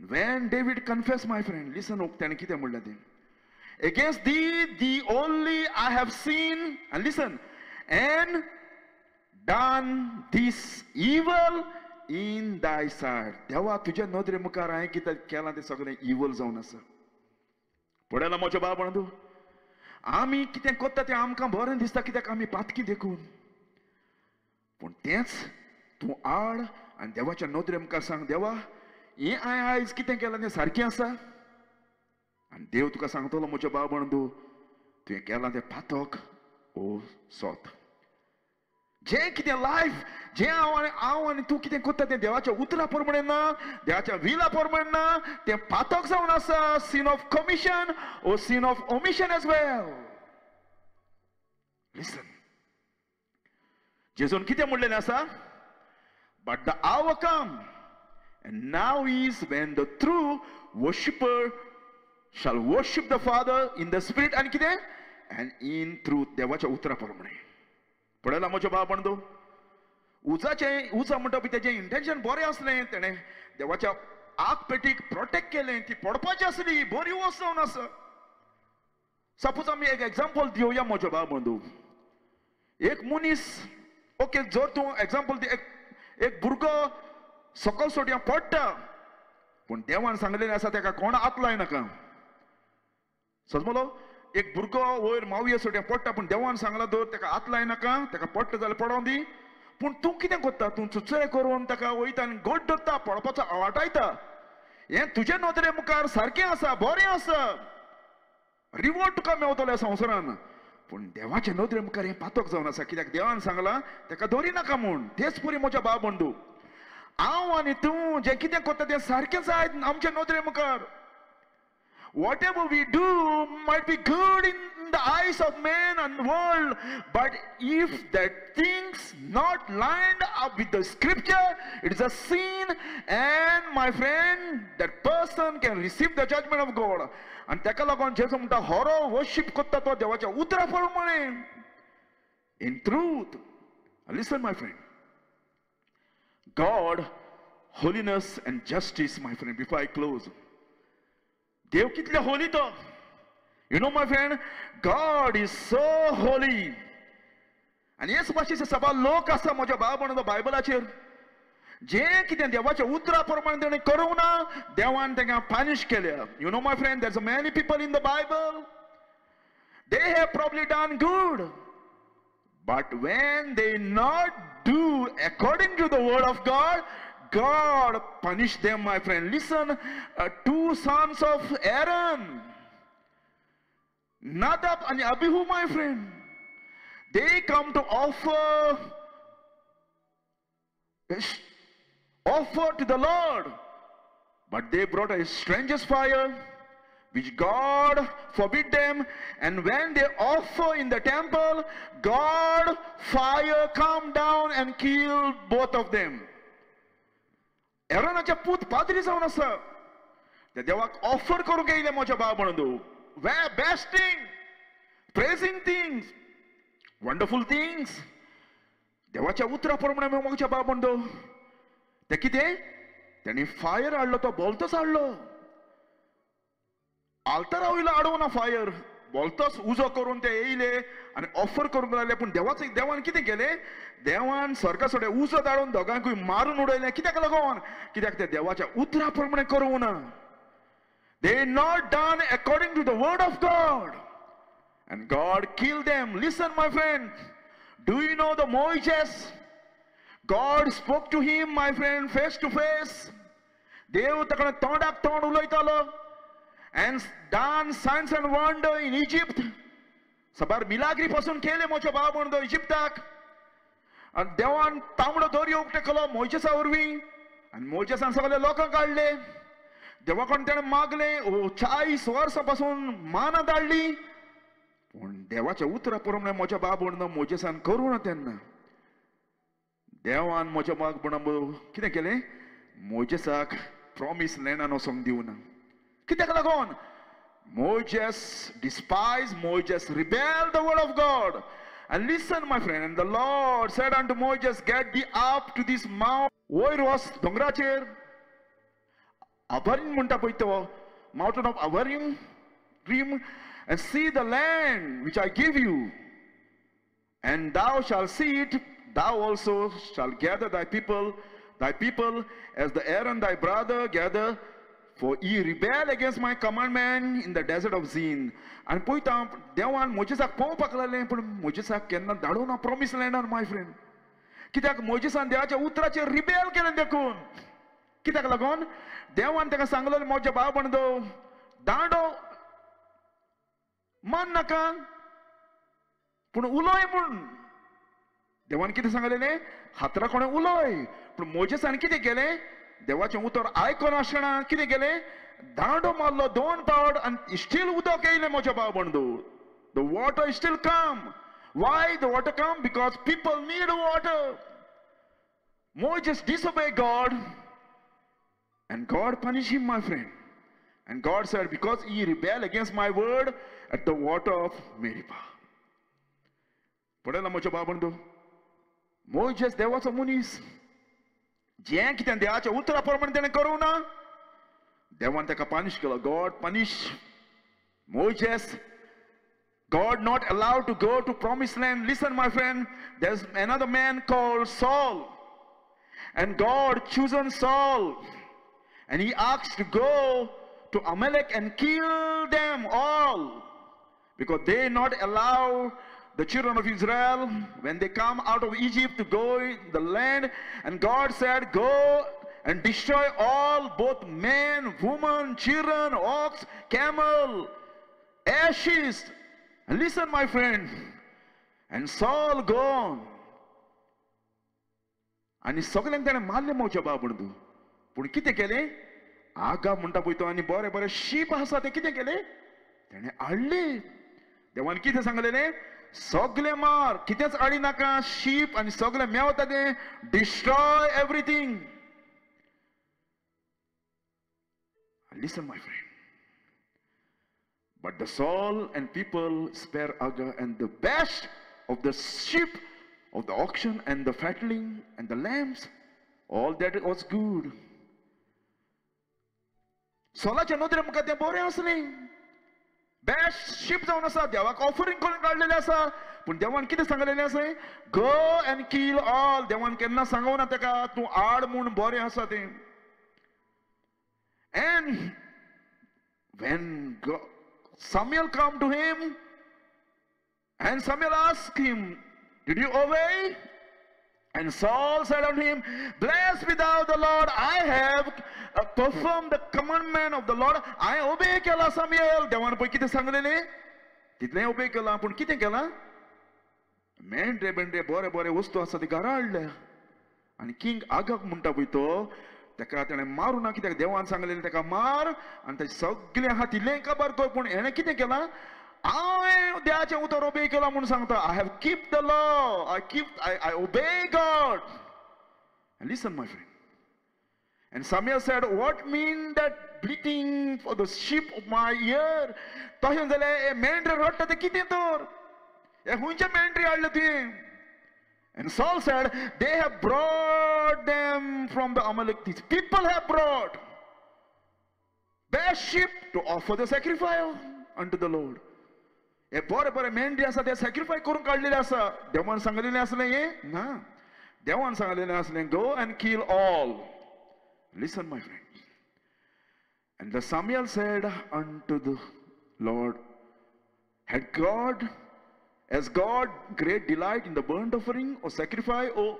And when David confess, my friend, listen, ताणें कितें म्हणलें तें, against thee, thee only I have sinned, and listen, and done this evil in thy sight. देवा तुज्या नदरे मुखार हांवें कितें केलां तें सगळें इवल जावन आसा. पळयलां म्हज्या बाबा तूं, आमी कितें करता तें आमकां बरें दिसता कित्याक आमी पातकी देखून. पूण तेंच तूं आड आनी देवाच्या नदरे मुखार सांग, देवा हें हांवें आयज कितें केलां तें सारकें आसा. आनी देव तुका सांगतलो, म्हज्या बाबा तूं तुवें केलां तें पातक ओ सोत. जें कितें लायफ जें हांव आनी तूं कितें करता तें देवाच्या उतरा प्रमाणे ना, देवाच्या विला प्रमाणे ना, तें पातक जावन आसा. Sin of commission or sin of omission as well. Listen, जेजून कितें म्हणलेलें आसा, but the hour come and now is when the true worshipper shall worship the Father in the spirit आनी कितें and in truth. देवाच्या उतरा प्रमाणे. पळयला म्हज्या बाबा म्हणतो, उजाचें उजा म्हणटा पळय तेजें इंटेन्शन बरें आसलें, तेणें देवाच्या आग पेटीक प्रोटेक्ट केलें, ती पडपाची आसली, बरी वस्त जावन आसा. सपोज आमी एक एग्जाम्पल दिवया म्हज्या बाबा म्हणतो, एक मनीस, ओके जर तूं एग्जाम्पल दी, एक भुरगो सकल सोडया पडटा, पूण देवान सांगलेलें आसा तेका कोण हात लायनाका. समजलो, एक भुरगो वयर मावये सोड्या पडटा, पूण देवान सांगला दवर तेका हात लायनाका, तेका पडटा जाल्यार पडों दी. पूण तूं कितें करता, तूं चुचरे करून तेका वयता आनी गोड धरता, पडपाचो आवाटायता. हें तुजे नदरे मुखार सारकें आसा, बरें आसा, रिवॉर्ड तुका मेवतलो ह्या संवसारान. पूण देवाचे नदरे मुखार हें पातक जावन आसा, कित्याक देवान सांगलां तेका धरी नाका म्हूण. तेच पुरी म्हज्या बाब बंधू, हांव आनी तूं जें कितें करता तें सारकें जायत आमच्या नदरे मुखार. Whatever we do might be good in the eyes of man and world, but if that thing's not lined up with the scripture, it is a sin, and my friend, that person can receive the judgment of God. And ताका लागून जेजू म्हणटा, हरो worship करता तो देवाच्या उतरा प्रमाणे, in truth. Listen my friend, God, holiness and justice, my friend, before I close. देव कितले होली तो, you know my friend, God is so holy. आनी हेच भाशेचे सभा लोक आसा म्हज्या बाबा म्हणून बायबलाचेर, जें कितें देवाच्या उतरा प्रमाणे तेणें करूंक ना, देवान तांकां पनिश केल्या. You know my friend, there many people in the Bible, they have probably done good, but when they not do according to the word of God, God punished them, my friend. Listen, two sons of Aaron, Nadab and Abihu, my friend, they come to offer to the Lord, but they brought a stranger's fire, which God forbid them. And when they offer in the temple, God fire come down and kill both of them. एरोनाचे पूत पाद्री जावन आसा, त्या देवाक offer करूंक येयले म्हज्या बाब म्हणून, best thing, praising things, wonderful things. देवाच्या उतरा प्रमाणे म्हज्या बाब म्हणतो, ते कितें तेणी फायर हाडलो, तो बोलतोच हाडलो, आल्तारा वयलो हाडूंक ना फायर, बोलतोच उजो करून ते येयले आनी ऑफर करूंक लागले. पूण देवाचो देवान कितें केलें, देवान स्वर्गा सोडे उजो धाडून दोगांकूय मारून उडयलें. कित्याक लागून, कित्याक ते देवाच्या उतरा प्रमाणे करूंक ना. They not done according to the word of God, and God kill them. Listen my friend, do you know the Moses, God spoke to him, my friend, face to face. देव ताका तोंडाक तोंड उलयतालो, and done signs and wonder in Egypt. सबार मिलाग्री पासून केले म्हज्या बाबा म्हणतो इजिप्ताक. आनी देवान तांबडो दर्यो उक्ते केलो मोयजेसा वरवीं, आनी मोयजेसान सगळे लोकांक काडले. देवा कडल्यान तेणें मागलें, 40 वर्सां पासून मानां धाडली, पूण देवाच्या उतरा प्रमाणे म्हज्या बाबा म्हणतो मोयजेसान करूं ना. तेन्ना देवान म्हज्या बाब म्हणून कितें केलें, मोयजेसाक प्रॉमीस लँडान वचोंक दिवना. कित्याक लागून, Moses despised, Moses rebelled the word of God. And listen, my friend, and the Lord said unto Moses, get thee up to this mount. वयर वच दोंगराचेर, Abarim म्हणटा पळय तो mountain of Abarim rim and see the land which I give you, and thou shalt see it, thou also shalt gather thy people as the Aaron thy brother gather, for ye rebel against my commandment in the desert of Zin. आनी पळयता देवान मोजेसाक पळोवपाक लागलें, पूण मोजेसाक केन्ना धाडूं ना promise लँडान my friend. कित्याक मोजेसान देवाच्या उतराचेर रिबेल केलें देखून. कित्याक लागून देवान ताका सांगलें म्हज्या भाव बंदो दांडो मान नाका पूण उलोय म्हूण. देवान कितें सांगलें? हातरा कोणें उलोय. पूण मोजेसान कितें केलें? देवाचें उतर आयकनासतना कितें केलें? दांडो मारलो 2 पावट आनी स्टील उदक येयलें म्हज्या भाव बंदो. The water still come. Why the water come? Because people need water. Moses disobey God and God punish him, my friend. And God said, because he rebel against my word at the water of Meribah. पळयला म्हज्या भाव बंदो, Moses देवाचो मनीस, जें कितें देवाच्या उतरा प्रमाणे तेणें करूं ना, देवान ताका पनिश केलो. God punish Moses. God not allowed to go to promised land. Listen, my friend, there's another man called Saul. And God chosen Saul. And he asked to go to Amalek and kill them all, because they not allow the children of Israel when they come out of Egypt to go in the land. And God said, go and destroy all, both men, women, children, ox, camel, ashes. And listen, my friend, and Saul gone. आनी सगल्यांक ताणें मारलें म्हज्या बाब म्हणून. पूण कितें केलें? आगा म्हणटा पळय तो आनी बरें बरें शीप आसा तें कितें केलें? ताणें हाडलें. देवान कितें सांगलेलें? सगलें मार, कितेंच हाडी नाका, शीप आनी सगलें मेवता तें destroy everything. Listen, my friend. But the Saul and people spare Agag and the best of the sheep of the oxen and the fatling and the lambs, all that was good. सोलाच्या नदरे मुखार तें बरें आसलें, best ship जावन आसा, देवाक ऑफरींग करून काडलेलें आसा. पूण देवान कितें सांगलेलें आसा? Go and kill all. देवान केन्ना सांगूं ना ताका तूं आड म्हूण बरें आसा तें. And when Samuel come to him, and Samuel asked him, did you obey? And Saul said unto him, blessed be thou the Lord, I have performed the commandment of the Lord. I obey केला Samuel. देवान पळय कितें सांगलेलें तितलें obey केलां. पूण कितें केलां? मेंढरे बेंड्रे बरे बरे वस्तू आसा ती घरा हाडल्या. आनी किंग आगाक म्हणटा पळय तो ताका ताणें मारूं ना, कित्याक देवान सांगलेलें ताका मार आनी ताचे सगळें आहा तितलें काबार कर. पूण हेणें कितें केलां? हांवें देवाचें उतर ओबे केलां म्हूण सांगता. I have keep the law, I obey God. Listen, my friend. And Samuel said, what mean that bleating for the sheep of my ear? तशें जाल्यार हे मेंढरे रडटा तें कितें तर? हे खंयचे मेंढरे हाडले तुवें? And Saul said, they have brought them from the Amalek. These people have brought best sheep to offer the sacrifice unto the Lord. हे बरे बरे मेंढरी आसा ते सॅक्रिफाय करून काडलेले आसा. देवान सांगलेलें आसलें हें ना, देवान सांगलेलें आसलें go and kill all. Listen, my friend. And the Samuel said unto the Lord, had God, as God great delight in the burnt offering or sacrifice, or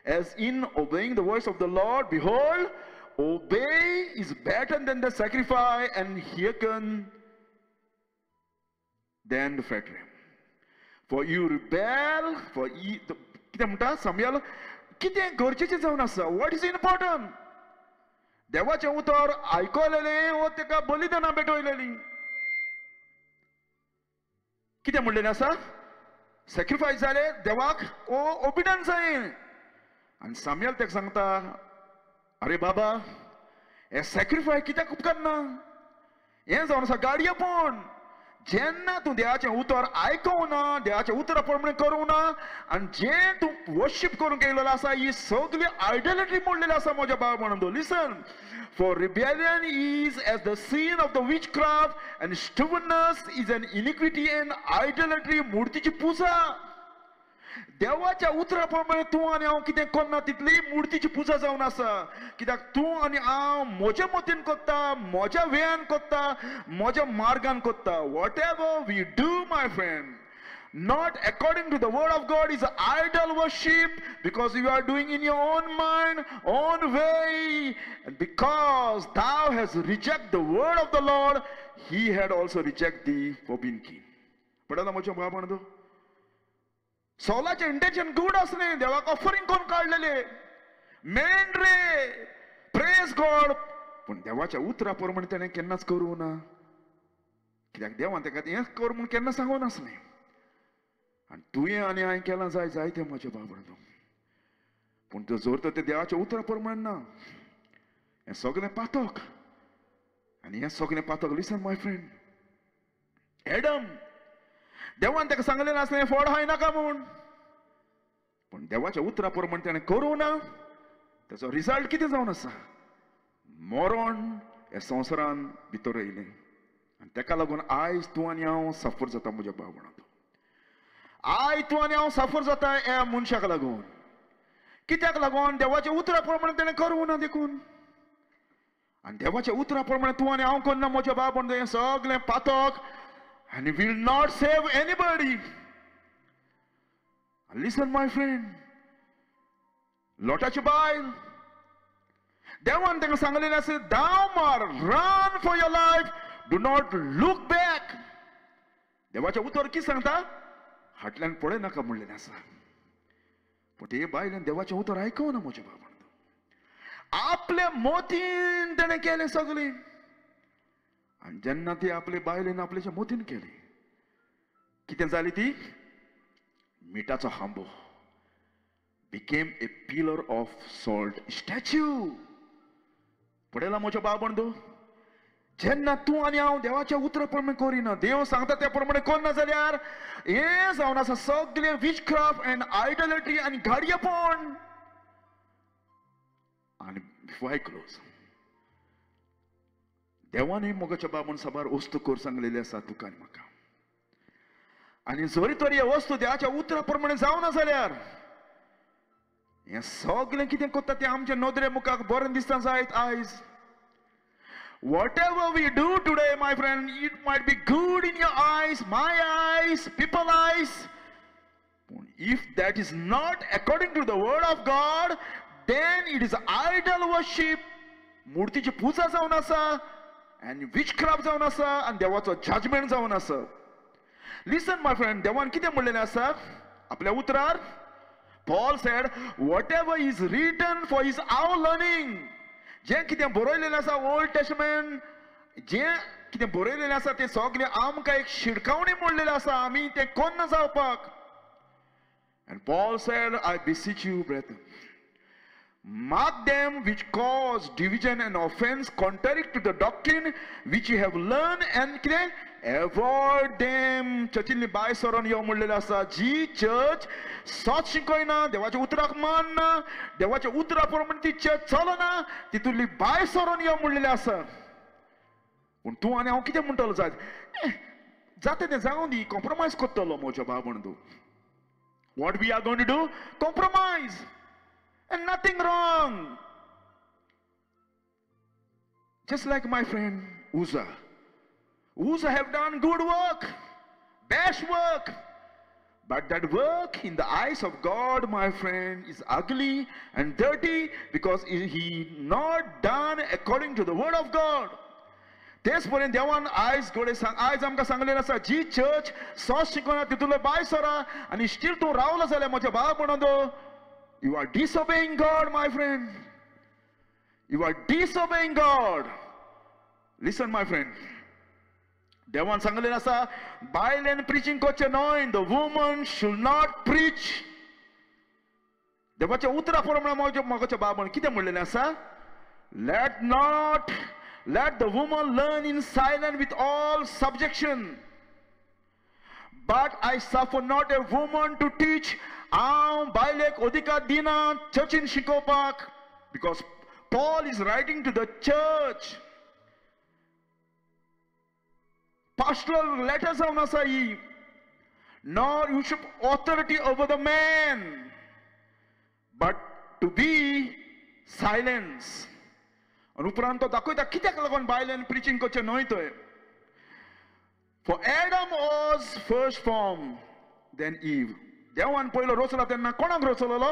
as in obeying the voice of the Lord? Behold, obey is better than the sacrifice, and hearken than the fat ram. For you rebel, for ye, कितें म्हणटा Samuel? कितें गरजेचें जावन आसा? What is important? देवाचें उतर आयकलेलें वो ताका बलिदानां भेटयलेलीं? कितें म्हणलेलें आसा? सॅक्रिफायस जालें देवाक ओ ओबिडन्स जाय. आनी सामुएल ताका सांगता, अरे बाबा, हें सॅक्रिफायस कित्याक उपकारना? हें जावन आसा गाडयेपण. जेन्ना तूं देवाचें उतर आयकूंक ना, देवाचें उतरा प्रमाणे करूंक ना आनी जें तूं वर्शीप करूंक येयलेलो आसा ही सगळी आयडॉलेट्री मोडलेली आसा म्हज्या भाव म्हणून. Listen, for rebellion is as the sin of the witchcraft and stubbornness is an iniquity and idolatry. मुर्तीची पुजा. देवाच्या उतरा प्रमाणे तूं आनी हांव कितें करना तितली मुर्तीची पुजा जावन आसा. कित्याक तूं आनी हांव म्हज्या मतीन करता, म्हज्या वेयान करता, म्हज्या मार्गान करता. Whatever we do my friend, not according to the word of God is idol worship, because you are doing in your own mind, own way. And because thou hast rejected the word of the Lord, he had also rejected thee for being king. पडला म्हज्या भाव म्हणतो, सौलाचें intention good आसलें, देवाक offering करून काडलेले मेंढरे, प्रेज गॉड, पूण देवाच्या उतरा प्रमाणे तेणें केन्नाच करूं ना. कित्याक देवान तेका हें कर म्हूण केन्ना सांगूं नासलें. आनी तुवें आनी हांवें केलां जाय जायतें म्हज्या भाव म्हणतो, पूण तो जर तर तें देवाच्या उतरा प्रमाणे ना, हें सगळें पातक. आनी हें सगळें पातक, लिसन my friend, Adam देवान ताका सांगलें नासलें फळ हाय नाका म्हूण, पूण देवाच्या उतरा प्रमाणे तेणें करूं ना, ताचो रिजल्ट कितें जावन आसा, मरण ह्या संवसारान भितर येयलें. आनी ताका लागून आयज तूं आनी हांव सफर जाता म्हज्या भाव म्हणून. आयज तूं आनी हांव सफर जाता ह्या मनशाक लागून. कित्याक लागून? देवाच्या उतरा प्रमाणे तेणें करूं ना देखून. आनी देवाच्या उतरा प्रमाणे तूं आनी हांव करना म्हज्या भाव म्हणून, हें सगळें पातक and he will not save anybody. Listen my friend, लोटाची बायल देवान तांकां सांगलेलें आसा, धांव मार, run for your life, do not look back. देवाचें उतर कितें सांगता, फाटल्यान पळय नाका म्हणलेलें आसा. पूण ते बायलेन देवाचें उतर आयकूंक ना म्हज्या बाबान, आपले मोतीन तेणें केलें सगळें. आनी जेन्ना ती आपले बायलेन आपल्याच्या मोतीन केली, कितें जाली ती, मिठाचो हांबो, became a pillar of salt statue. पळयला म्हज्या बाबण तूं, जेन्ना तूं आनी हांव देवाच्या उतरा प्रमाणे करिना, देव सांगता त्या प्रमाणे करना जाल्यार हें जावन आसा सगळें विचक्राफ्ट एंड आयडॉलेट्री आनी गाडयेपण. आनी बिफोर I close, देवान मोगाच्या बाबून साबार वस्तू कर सांगलेली आसा तुका आनी म्हाका. आनी जरी तर हे वस्तू देवाच्या उतरा प्रमाणे जावना जाल्यार हें सगळें कितें करता तें आमच्या नदरे मुखार बरें दिसता जायत आयज. Whatever we do today, my friend, it might be good in your eyes, my eyes, people eyes. If that is not according to the word of God, then it is idol worship, मूर्तीची पुजा जावन आसा आनी witchcraft जावन आसा आनी देवाचो judgement जावन आसा. लिसन my friend, देवान कितें म्हणलेलें आसा आपल्या उतरार? Paul said, whatever is written for is our learning. जें कितें बरयलेलें आसा ओल्ड टेस्टमेंट, जें कितें बरयलेलें आसा तें सगळें आमकां एक शिडकावणी म्हणलेलें आसा, आमी तें कोन्न जावपाक. And Paul said, I beseech you, brethren, mark them which cause division and offense contrary to the doctrine which you have learned and कितें avoid them. चर्चींतली बाय सरोन यो म्हणलेलें आसा, जी चर्च सत शिकयना, देवाच्या उतराक मानना, देवाच्या उतरा प्रमाणे ती चर्च चलना, तितूंतली बाय सरोन यो म्हणलेलें आसा. पूण तूं आनी हांव कितें म्हणटलो जायत, जाता तें जावं दी, कॉम्प्रोमायज करतलो म्हज्या भाव म्हणून. What we are going to do? Compromise. And nothing wrong. Just like my friend Uzzah. Uzzah have done good work, best work. But that work in the eyes of God, my friend, is ugly and dirty because he not done according to the word of God. तेच पर्यंत देवान आयज घडये आयज आमकां सांगलेलें आसा, जी चर्च सॉस शिकना तितूंतलो बाय सरा आनी स्टील तूं रावलो जाल्यार म्हज्या भाव म्हणून, you are disobeying God, my friend. You are disobeying God. Listen my friend, देवान सांगलेलें आसा बायलेन प्रिचींग करचें न्हय, the woman should not preach. देवाच्या उतरा प्रमाणे म्हज्या बाबान कितें म्हणलेलें आसा, let the woman learn in silence with all subjection. But I suffer not a woman to teach. हांव बायलेक अधिकार दिना चर्चीन शिकोवपाक, because Paul is writing to the church. Pastoral letter जावन आसा ही. Nor usurp authority over the man, but to be silence. आनी उपरांत तो दाखयता कित्याक लागून बायलेन प्रिचींग करचें न्हय थंय. For Adam was first formed, then Eve. देवान पयलो रचला तेन्ना कोणाक रचलोलो?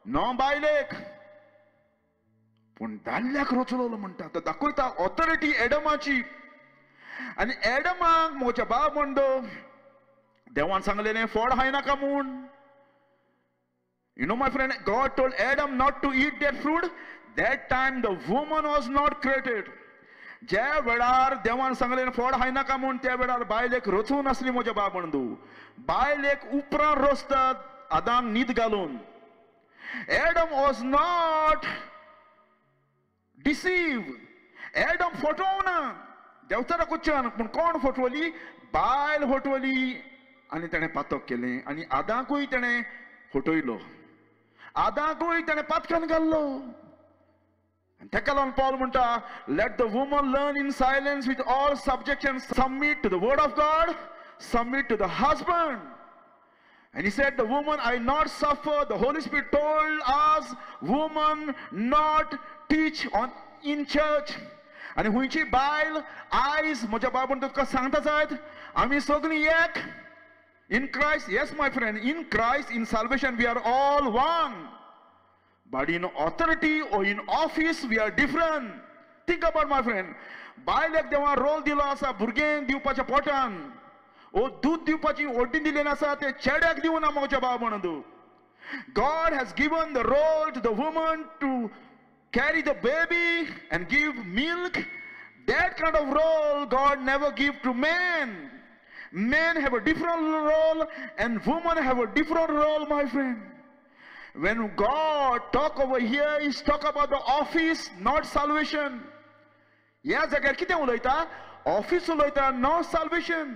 न बायलेक, पूण दादल्याक रचलोलो म्हणटा. तो दाखयता ऑथॉरिटी एडमाची. आनी एडमाक म्हज्या बाब म्हणतो देवान सांगलेलें फळ खायनाका म्हूण. You know my friend, God told Adam not to eat that fruit. That time the woman was not created. ज्या वेळार देवान सांगलें फळ खायनाका म्हूण त्या वेळार बायलेक रचून आसली म्हज्या बाब म्हणू. बायलेक उपरांत रचतात आदांक न्हीद घालून. Adam was not deceive. Adam फटोवना देवचारा कुच्यान, पूण कोण फटवली? बायल फटवली. आनी तेणें पातक केलें आनी आदांकूय तेणें फटयलो, आदांकूय तेणें पातकान घाल्लो. ताका लागून पॉल म्हणटा, let the woman learn in silence with all subjection, submit to the word of God, submit to the husband. And he said, the woman I not suffer. The Holy Spirit told us, woman not teach on in church. आनी हुंयची बायल आयज म्हज्या बाबून तुका सांगता जायत, आमी सगळीं एक in Christ. Yes my friend, in Christ, in salvation we are all one. But in authority or in office we are different. Think about my friend. बायलेक देवान रोल दिलो आसा भुरगें दिवपाच्या पोटान, ओ दूद दिवपाची ओडणी दिलेली आसा ते चेड्याक दिवना म्हज्या बाब म्हणून. God has given the role to the woman to carry the baby and give milk. That kind of role God never give to men. Men have a different role and women have a different role, my friend. When God talk over here, He's talk about the office, not salvation. ह्या जाग्यार कितें उलयता? Office उलयता, not salvation.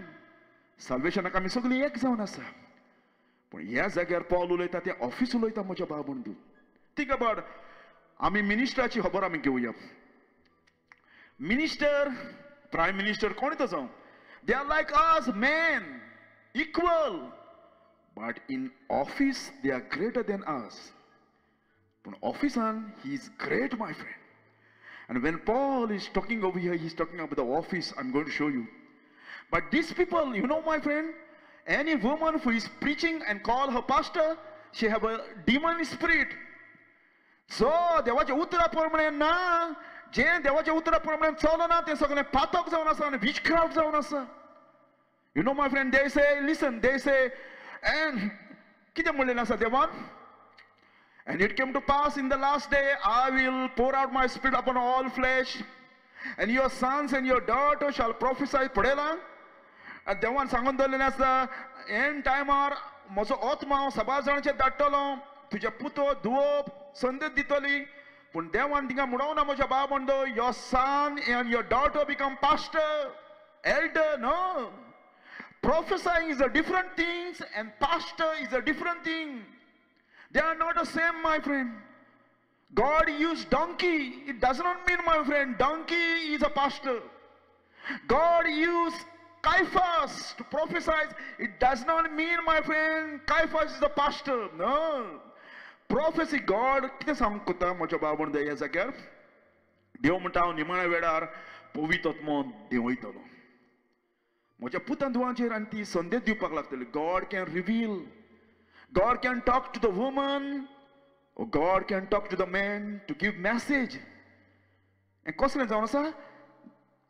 साल्वेशनाक आमी सगळीं एक जावन आसा, पूण ह्या जाग्यार पॉल उलयता तें ऑफिस उलयता म्हज्या बाब बंधू. थिंक अबाउट, आमी मिनिस्टराची खबर आमी घेवया. मिनिस्टर, प्रायम मिनिस्टर कोण तो जावं, they are like us men, equal, but in office they are greater than us. पूण ऑफिसान he is great my friend. And when Paul is talking over here, he is talking about the office. I am going to show you. But these people, you know my friend, any woman who is preaching and call her pastor, she have a demon spirit. So देवाच्या उतरा प्रमाणे ना, जे देवाच्या उतरा प्रमाणे चलना ते सगळें पातक जावन आसा आनी विचक्राफ्ट जावन आसा. You know my friend, they say, listen, they say, and कितें म्हणलें आसा देवान? And it came to pass in the last day, I will pour out my spirit upon all flesh, and your sons and your daughters shall prophesy. पळयलां देवान सांगून दवरलेलें आसता, and टायमार म्हजो आत्मा हांव सबार जाणांचेर धाडटलो, तुज्या पुतो धुवप संदेश दितली. पूण देवान तिंगा म्हणोवना म्हज्या बाब म्हणतो, your son and your daughter become pastor, elder. No, prophesying is a different things and pastor is a different thing. They are not the same, my friend. God used donkey. It does not mean, my friend, donkey is a pastor. God used Caiaphas to prophesy. It does not mean, my friend, Caiaphas is a pastor. No. Prophecy, God, कितें सांगता म्हज्या बाब म्हणटा ह्या जाग्यार? देव म्हणटा हांव निमाण्या वेळार पवित्र आत्मो देंवयतलो म्हज्या पुतान धुवांचेर आनी ती संदेश दिवपाक लागतली. God can reveal. God can talk to the woman, or God can talk to the man to give message. And कसलें जावन आसा?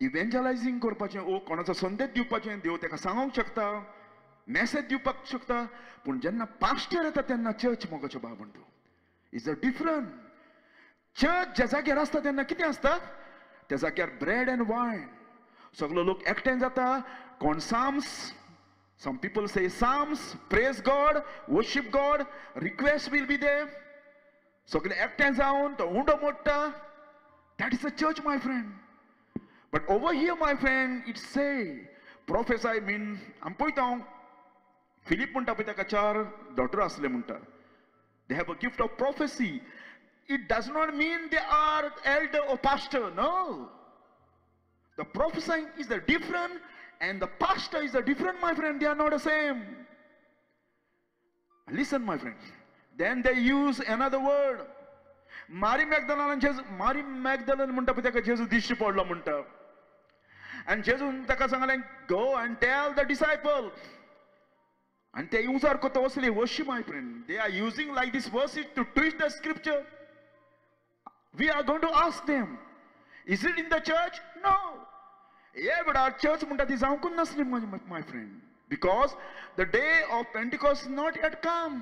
इव्हेंजलायझींग करपाचें, ओ कोणाचो संदेश दिवपाचें, देव ताका सांगूंक शकता, मॅसेज दिवपाक शकता. पूण जेन्ना पास्टर येता तेन्ना चर्च मोगाचो बाब म्हणटा is a different. Church ज्या जाग्यार आसता तेन्ना कितें आसता? त्या जाग्यार ब्रेड एंड वायन, सगलो लोक एकठांय जाता. कोण psalms, some people say psalms, praise God, worship God, request will be there. सगळे एकठांय जावन तो उंडो मोडटा. That is a church, my friend. But over here, my friend, it say prophesy mean, आमी पळयता हांव फिलीप म्हणटा पळय ताका 4 डॉटर आसले म्हणटा. They have a gift of prophecy. It does not mean they are elder or pastor. No. The prophesying is the different and the pastor is the different, my friend. They are not the same. Listen, my friend. Then they use another word. Mary Magdalene, Mary Magdalene म्हणटा पळय ताका जेजू दिश्टी पडलो म्हणटा. आनी जेजून ताका सांगलें, go and tell the disciple. आनी ते उजार करता वसले वशी, my friend. They are using like this verses to twist the scripture. We are going to ask them, is it in the church? No. हे वेळार चर्च म्हणटा ती जावंकूच नासली, my friend, because the day of Pentecost not yet come.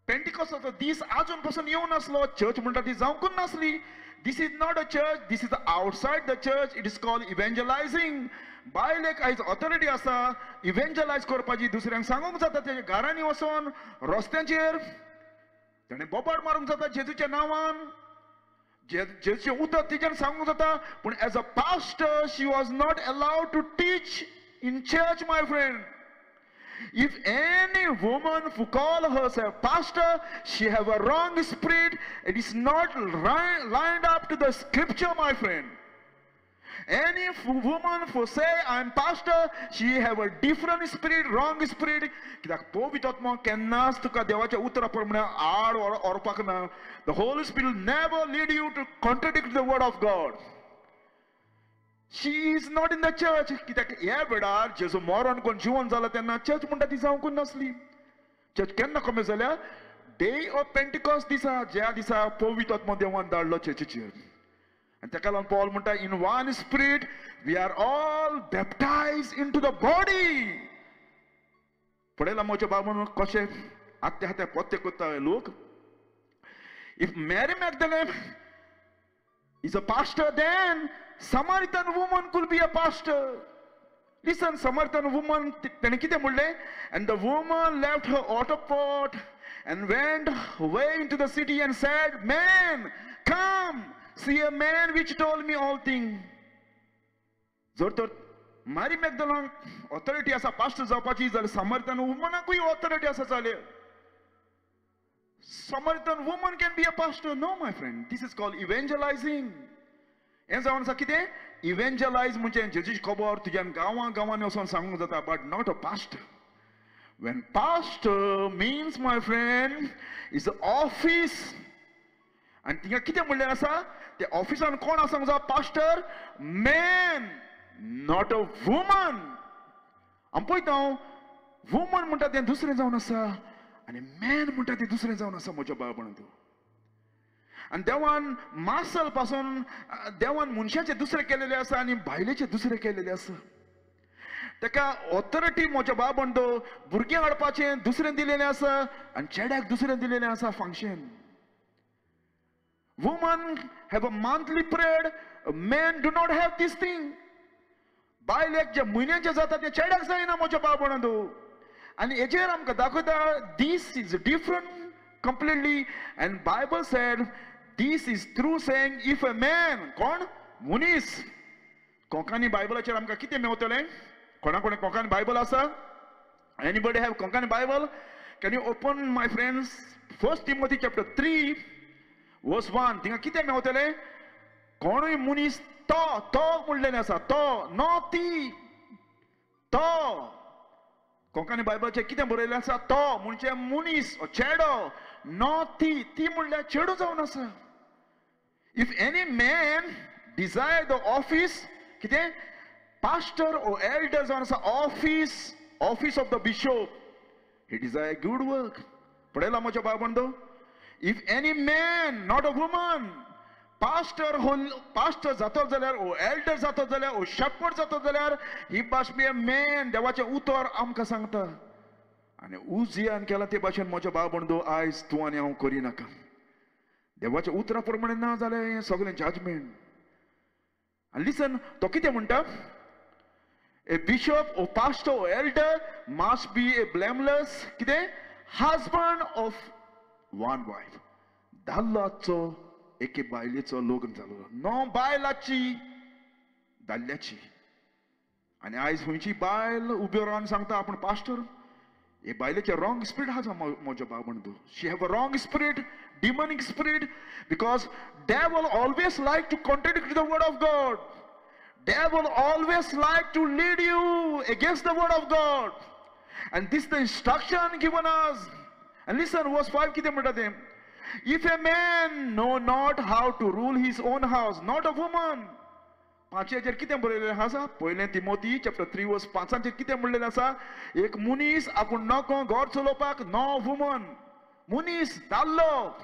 पेंटिकॉस्टाचो दीस आजून पसून येवन नासलो. चर्च म्हणटा ती जावंकूच नासली. This is not a church, this is outside the church. It is called evangelizing. बायलेक आयज ऑथॉरिटी आसा इव्हेंजलायज करपाची. दुसऱ्यांक सांगूंक जाता, तेच्या घरांनी वचोन रस्त्यांचेर ताणें बोबाड मारूंक जाता जेजूच्या नांवान, जेजूचें उतर तिच्यान सांगूंक जाता. पूण as a pastor she was not allowed to teach in church, my friend. If any woman who call herself pastor, she have a wrong spirit. It is not lined up to the scripture, my friend. Any woman who say I am pastor, she have a different spirit, wrong spirit. कित्याक पवित्र आत्मा केन्नाच तुका देवाच्या उतरा प्रमाणे आड व्हरपाक ना. The Holy Spirit never lead you to contradict the word of God. She is not in the church. कित्याक ह्या वेळार जेजू मरण कोण जिवन जाला तेन्ना चर्च म्हणटा ती जावंकूच नासली. चर्च केन्ना कमी जाल्या? डे ऑफ पेंटिकॉस्ट दिसा, ज्या दिसा पवित्र आत्मा देवान धाडलो चर्चीचेर. आनी ताका लागून पॉल म्हणटा, in one spirit we are all baptize into the body. पळयला म्हज्या बाबा कशें आत्या हात्या पोत्ते करता लोक. If Mary Magdalene is a pastor, then Samaritan woman could be a pastor. Listen, Samaritan woman, तेणें कितें म्हणलें? And the woman left her water pot and went away into the city and said, Man, come, see a man which told me all things. जर तर Mary मॅगदलाक authority आसा pastor जावपाची, जाल्यार Samaritan वुमनाकूय authority आसा जालें. Samaritan woman can be a pastor. No, my friend. This is called evangelizing. हें जावन आसा कितें? इव्हेंजलायज म्हणजे जेजूची खबर तुज्यान गांवां गांवांनी वचोन सांगूंक जाता, but not a pastor. When pastor means, my friend, is a office. आनी थिंगा कितें म्हणलें आसा? ते ऑफिसान कोण आसा जावं pastor? Man, not a woman. आमी पळयता वुमन म्हणटा तें दुसरें जावन आसा आनी मॅन म्हणटा तें दुसरें जावन आसा, म्हज्या बाबा. आनी देवान मासल पासून देवान मनशाचें दुसरें केलेलें आसा आनी बायलेचें दुसरें केलेलें आसा. ताका ऑथॉरिटी म्हज्या बाबा भुरगें हाडपाचें दुसरें दिलेलें आसा आनी चेड्याक दुसरें दिलेलें आसा function. Woman have a monthly period, men do not have this thing. बायलेक जे म्हयन्याचें जाता तें चेड्याक जायना, म्हज्या बाबा. आनी हेजेर आमकां दाखयता this is different completely. And Bible said this is true saying, if a man, कोण? मनीस. कोंकणी बायबलाचेर आमकां कितें मेवतलें? कोणा कोणा कोंकणी बायबल आसा? Anybody have Konkani Bible? Can you open, my friends, 1 Timothy chapter 3 verse 1. थिंगा कितें मेवतलें? कोणूय मनीस तो तो म्हणलेलें आसा, तो नो ती, तो. कोंकणी बायबलाचेर कितें बरयलें आसा? तो म्हणजे मनीस, चेडो, नो ती. ती म्हणल्यार चेडो जावन आसा. If any man desire the office, कितें? पास्टर ओ एल्डर जावन आसा, office, office of the bishop, he desire good work. पळयला म्हज्या बाबंदो? If any man, not a woman, pastor pastor जातो जाल्यार, ओ एल्डर जातो जाल्यार, ओ शेपर्ड जातो जाल्यार, he must be a man. देवाचें उतर आमकां सांगता. आनी उजियान केलां ते भाशेन म्हज्या बाबंदो आयज तूं आनी हांव करिनाका. देवाच्या उतरा प्रमाणे ना जाल्यार हें सगळें जजमेंट. आनी लिसन, तो कितें म्हणटा? A bishop or pastor or elder must be a blameless कितें? Husband of one wife. दादल्याचो एके बायलेचो लग्न जालो, नो बायलाची, दादल्याची. आनी आयज खंयची बायल उब्यो रावन सांगता आपूण पास्टर? हे बायलेचे रॉंग स्पिरीट आसा म्हज्या बाब म्हणतो. She have a wrong spirit, demonic spirit, because devil always like to contradict the word of God. Devil always like to lead you against the word of God. And this the instruction given us. And listen, verse 5 कितें म्हणटा तें? If a man know not how to rule his own house, not a woman. पांचेचेर कितें बरयलें आसा? पयलें तिमोती chapter 3 वर्स 5 कितें म्हणलेलें आसा? एक मनीस आपूण नको घर चलोवपाक, नो वुमन, मनीस दादलो.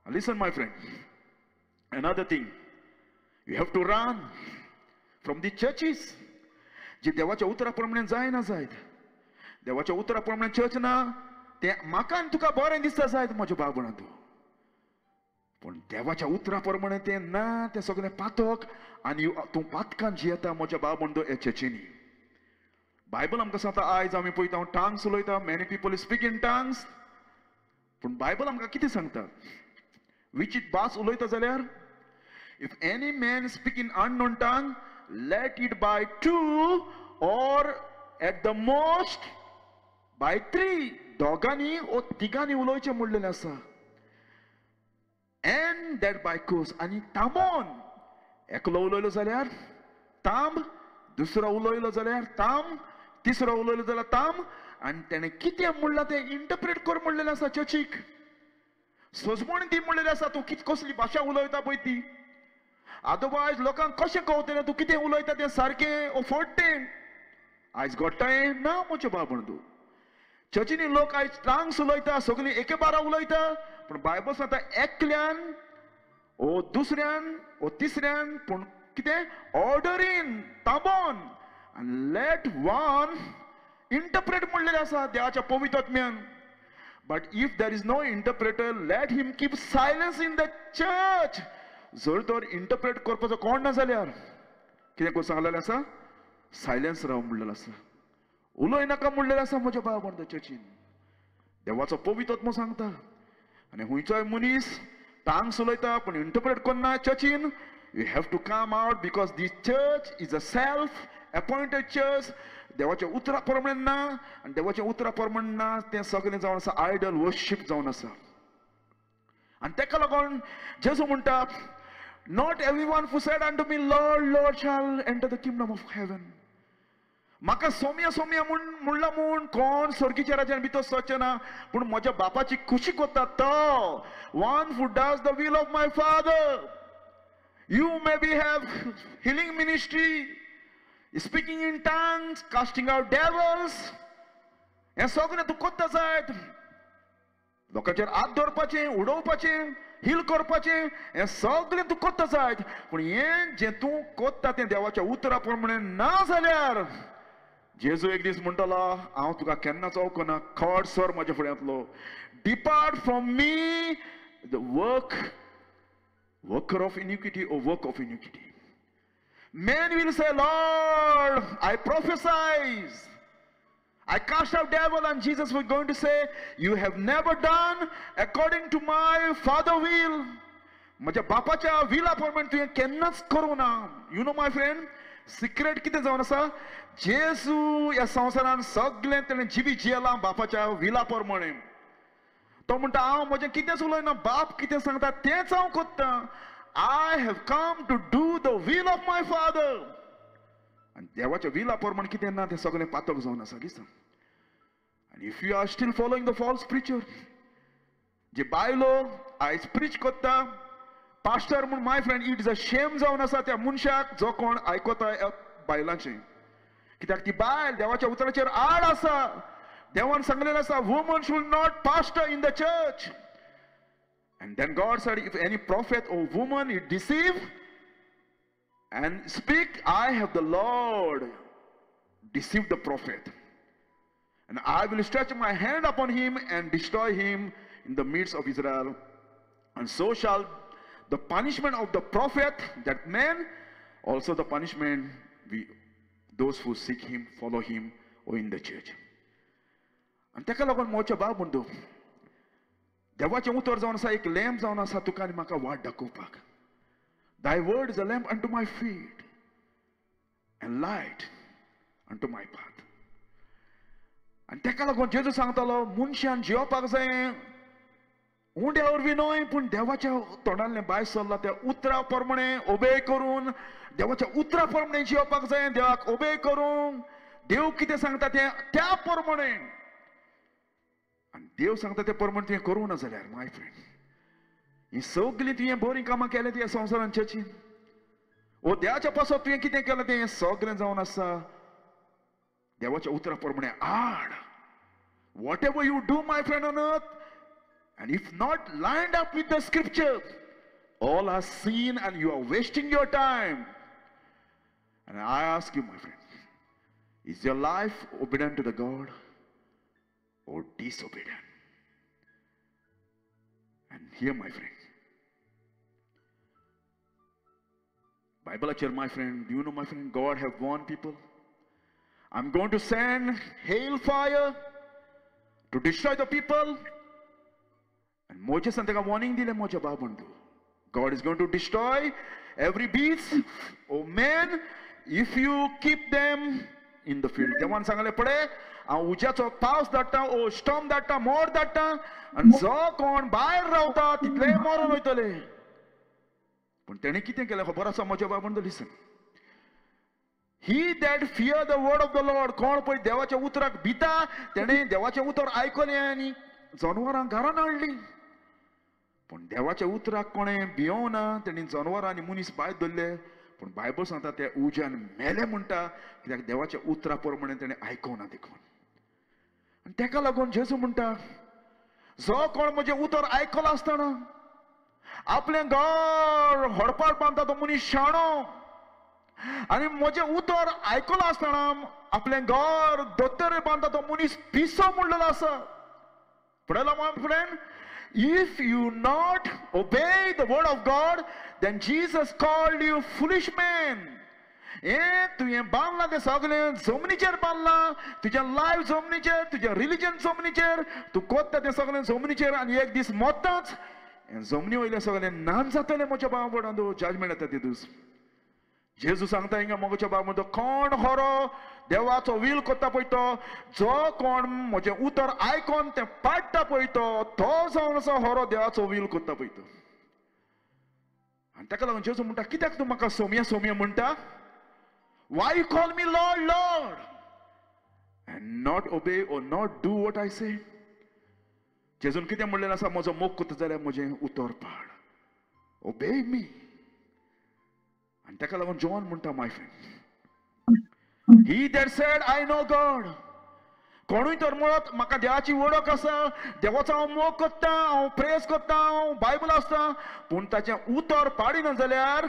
Listen my friend, another thing, you have to run from the churches जे देवाच्या उतरा प्रमाणे जायना जायत. देवाच्या उतरा प्रमाणे चर्च ना तें म्हाका आनी तुका बरें दिसता जायत म्हज्या बाबा तूं, पूण देवाच्या उतरा प्रमाणे तें ना, तें सगळें पातक आनी तूं पातकान जियेता म्हज्या बाब म्हणतो हे चर्चींनी. बायबल आमकां सांगता, आयज आमी पळयता टांग्स उलयता, many people speak in tongues, पूण बायबल आमकां कितें सांगता? विचीत भास उलयता जाल्यार, if any man speak in unknown tongue, let it by 2 or at the most by 3. दोगांनी ओ तिगांनी उलोवचें म्हणलेलें आसा. And that bye course. आनी तांबोन एकलो उलयलो जाल्यार तांब, दुसरो उलयलो जाल्यार तांब, तिसरो उलयलो जाल्यार तांब, आनी तेणें कितें म्हणलां तें इंटरप्रेट कर म्हणलेलें आसा चर्चीक. सोजमण दी म्हणलेलें आसा, तूं कितें कसली भाशा उलयता पळय ती. अदरवायज लोकांक कशें कळटलें तूं कितें उलयता तें सारकें ओ फोडटें. आयज घडटा हें ना म्हज्या बाब म्हणू. चर्चींनी लोक आयज टांग्स उलयता, सगळीं एके बारा उलयता, पूण बायबल सांगता एकल्यान ओ दुसऱ्यान ओ तिसऱ्यान, पूण कितें ऑर्डरीन तांबोन आनी लेट वन इंटरप्रेट म्हणलेलें आसा देवाच्या पवित्र आत्म्यान. But if there is no interpreter, let him keep silence in the church. जर तर इंटरप्रेट करपाचो कोण ना जाल्यार कितें कोण सांगलेलें आसा? सायलन्स राव म्हणलेलें आसा, उलय नाका म्हणलेलें आसा म्हज्या बाबा म्हणटा चर्चीन. देवाचो पवित्र आत्मो सांगता. आनी खंयचोय मनीस टांग्स उलयता पूण इंटरप्रेट करना चर्चीन, you have to come out, because this church is a self appointed church. देवाच्या उतरा प्रमाणे ना, आनी देवाच्या उतरा प्रमाणे ना तें सगळें जावन आसा आयडल वर्शीप जावन आसा. आनी तेका लागून जेजू म्हणटा, not every one who said unto me Lord Lord shall enter the kingdom of heaven. म्हाका सोम्या सोम्या म्हूण म्हणला म्हूण कोण स्वर्गीच्या राज्यान भितर सरचें ना, पूण म्हज्या बापाची खुशी करता तो. One who does the will of my father. You may be have healing ministry, speaking in tongues, casting out devils, हें सगळें तूं करता जायत. लोकांचेर हात दवरपाचें, उडोवपाचें, हील करपाचें, हें सगळें तूं करता जायत, पूण हें जें तूं करता तें देवाच्या उतरा प्रमाणे ना जाल्यार जेजू एक दीस म्हणटलो, हांव तुका केन्नाच वळखना, खड सर म्हज्या फुड्यांतलो. Depart from me the worker of iniquity or work of iniquity. Men will say, Lord, I prophesied, I cast out devil, and Jesus was going to say, you have never done according to my father will. म्हज्या बापाच्या villa प्रमाणे तुवें केन्नाच करूं ना. You know my friend, secret कितें जावन आसा? जेजू ह्या संवसारान सगळें तेणें जिवीत जियेलां बापाच्या विला प्रमाणे. तो म्हणटा, हांव म्हजें कितेंच उलयना, बाप कितें सांगता तेंच हांव करतां. I have come to do the will of my father. आनी देवाच्या विला प्रमाणे कितें ना तें सगळें पातक जावन आसा. दिसता. आनी if you are still following the false preacher, जे बायलो आयज प्रिच करता पास्टर म्हूण, my friend, it is a shame जावन आसा त्या मनशाक जो कोण आयकता बायलांचें. कित्याक ती बायल देवाच्या उतराचेर आड आसा. देवान सांगलेलें आसा, woman should not pastor in the church. And then God said, if any prophet or woman you deceive and speak, I have the Lord deceived the prophet, and I will stretch my hand upon him and destroy him in the midst of Israel. And so shall the punishment of the prophet, that man, also the punishment be those who seek him, follow him, or in the church. आनी तेका लागून म्हज्या बाब म्हणतो, देवाचें उतर जावन आसा एक लॅम्प जावन आसा तुका आनी म्हाका वाट दाखोवपाक. Thy word is a lamp unto my feet and light unto my path. आनी तेका लागून जेजू सांगतालो मनशान जियोवपाक जाय उंड्या वरवीं न्हय पूण देवाच्या तोंडांतलें भायर सरला त्या उतरा प्रमाणे ओबे करून देवाच्या उतरा प्रमाणे जियोवपाक जाय. देवाक ओबे करून देव कितें सांगता तें त्या प्रमाणे, आनी देव सांगता त्या प्रमाणे तुवें करूं ना जाल्यार my friend ही सगळीं तुवें बरीं कामां केलें तुज्या संवसारान चर्चीन ओ देवाच्या पासत तुवें कितें केलें तें सगळें जावन आसा देवाच्या उतरा प्रमाणे आड. Whatever you do my friend on earth and if not lined up with the scripture, all are seen and you are wasting your time. And I ask you my friend, is your life obedient to the God or disobedient? And here my friend, Bible chair my friend, do you know my friend, God have warned people, I'm going to send hail fire to destroy the people. And Moses and ताका warning दिलें म्हज्या बाबून, God is going to destroy every beast, oh man, if you keep them in the field. देवान सांगलें पळय हांव उज्याचो पावस धाडटा, ओ storm धाडटा, मोर धाडटा, आनी जो कोण भायर रावता तितले मरोन वयतले. पूण तेणें कितें केलें खबर आसा म्हज्या बाबून? Listen, he that fear the word of the Lord, कोण पळय देवाच्या उतराक भिता तेणें देवाचें उतर आयकलें आनी जनवरां घरान हाडलीं. पूण देवाच्या उतराक कोणें भियोना, तेणी जनवरां आनी मनीस भायर धरले. पूण बायबल सांगता ते उज्यान मेले म्हणटा, कित्याक देवाच्या उतरा प्रमाणे तेणें आयकोना देखून. आनी तेका लागून जेजू म्हणटा जो कोण म्हजें उतर आयकलो आसतना आपलें घर हडपाट बांदता तो मनीस शाणो, आनी म्हजें उतर आयकलो आसतना आपलें घर दोतोर बांदता तो मनीस पिसो म्हणलेलो आसा. पळयला my friend, if you not obey the word of God, then Jesus called you foolish man. हें तुवें बांदलां तें सगळें जमनीचेर बांदलां, तुजें लायफ जमनीचेर, तुजें रिलीजन जमनीचेर, तूं कोत्ता तें सगळें जमनीचेर, आनी एक दीस मरताच जमनी वयलें सगळें नान जातलें म्हज्या भाव भयणांनो. जजमेंट येता ते दीस. जेजू सांगता हिंगा म्हज्या भाव म्हणटा कोण खरो देवाचो will करता पळय तो, जो कोण म्हजें उतर आयकोन तें पाडटा पळय तो, तो जावन आसा खरो देवाचो will करता पळय तो. आनी ताका लागून जेजू म्हणटा कित्याक तूं म्हाका सोम्या सोम्या म्हणटा? Why you call me Lord, Lord, and not obey or not do what I say? जेजून कितें म्हणलें आसा, म्हजो मोग करता जाल्यार म्हजें उतर पाड, obey me. आनी ताका लागून जॉन म्हणटा my friend, he that said I know God, कोणूय तर म्हणत म्हाका देवाची वळख आसा, देवाचो हांव मोग करता, हांव प्रेस करता, हांव बायबल आसता, पूण ताचें उतर पाडिना जाल्यार,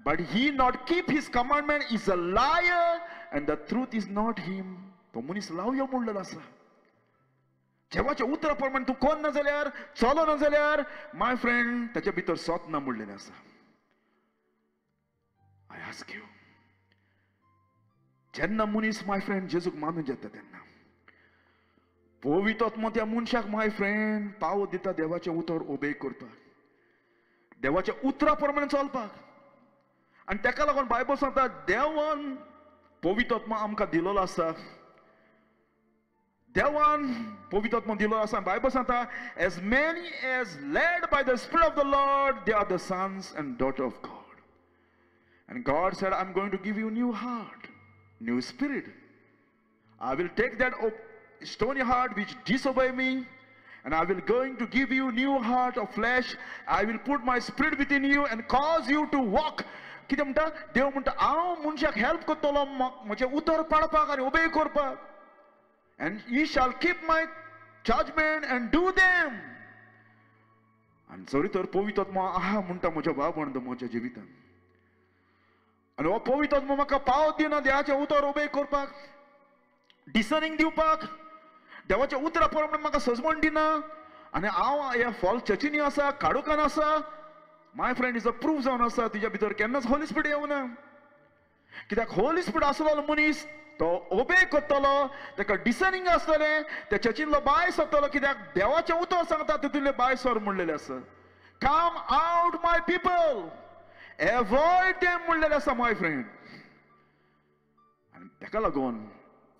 but he not keep his commandment is a liar and the truth is not him. तो मनीस लावयो म्हणलेलो आसा. देवाच्या उतरा प्रमाण तूं कोण ना जाल्यार, चलो ना जाल्यार my friend ताच्या भितर सत ना म्हणलेलें आसा. I ask you, जेन्ना मनीस my friend जेजूक मानून घेता तेन्ना पवित्र आत्मो त्या मनशाक my friend पाव दिता देवाचें उतर ओबे करपाक, देवाच्या उतरा प्रमाणे चलपाक. आनी तेका लागून बायबल सांगता देवान पवित्र आत्मो आमकां दिलोलो आसा, देवान पवित्र आत्मो दिलोलो आसा. बायबल सांगता as many as led by the spirit of the Lord they are the sons and daughter of God. And God said, I'm going to give you new heart, new spirit. I will take that stony heart which disobey me, and I will going to give you new heart of flesh. I will put my spirit within you and cause you to walk. कितें म्हणटा देव म्हणटा हांव मनशाक help करतलो म्हजें उतर पाळपाक आनी ओबे करपाक. And ye shall keep my judgment and do them. आनी जरी तर पवित्र आत्मो आहा म्हणटा म्हज्या भाव भयण म्हज्या जिवितान, आनी हो पवित्र आत्मो म्हाका पाव दिना देवाचें उतर ओबे करपाक, डिसर्निंग दिवपाक, देवाच्या उतरा प्रमाणे म्हाका सजमण दिना, आनी हांव ह्या फॉल्स चर्चीनी आसा, काडूकान आसा, my friend is a proof जावन आसा तुज्या भितर केन्नाच होली स्पिरिट येवना. कित्याक होली स्पिरिट आसलो मनीस तो ओबे करतलो, ताका डिसर्निंग आसतलें, त्या चर्चींतलो बाय सरतलो, कित्याक देवाचें उतर सांगता तितूंतलें बाय सर म्हणलेलें आसा. Come out my people, avoid them म्हणलेलें आसा my friend. आनी ताका लागून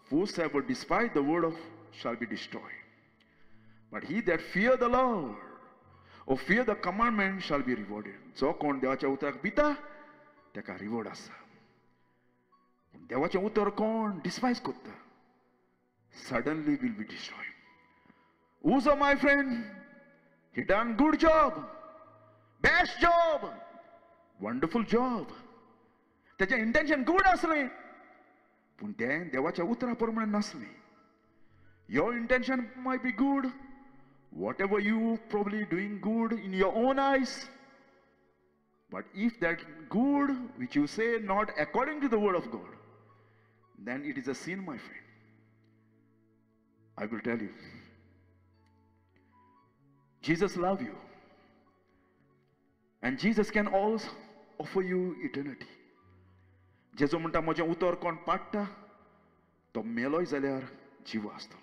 Whosoever despise the word of shall be destroyed. But he that fear the Lord or fear the commandment shall be rewarded. जो कोण देवाच्या उतराक भिता ताका रिवॉर्ड आसा. पूण देवाचें उतर कोण डिस्पायज करता suddenly will be destroyed. Uzzah, my friend, he done good job, best job, wonderful job. ताचें इंटेन्शन गुड आसलें, पूण तें देवाच्या उतरा प्रमाणे नासलें. Your intention might be good, whatever you probably doing good in your own eyes, but if that good which you say not according to the word of God, then it is a sin, my friend. I will tell you, Jesus love you, and Jesus can also offer you eternity. जेजू म्हणटा म्हजें उतर कोण पाडटा तो मेलोय जाल्यार जीव आसतलो.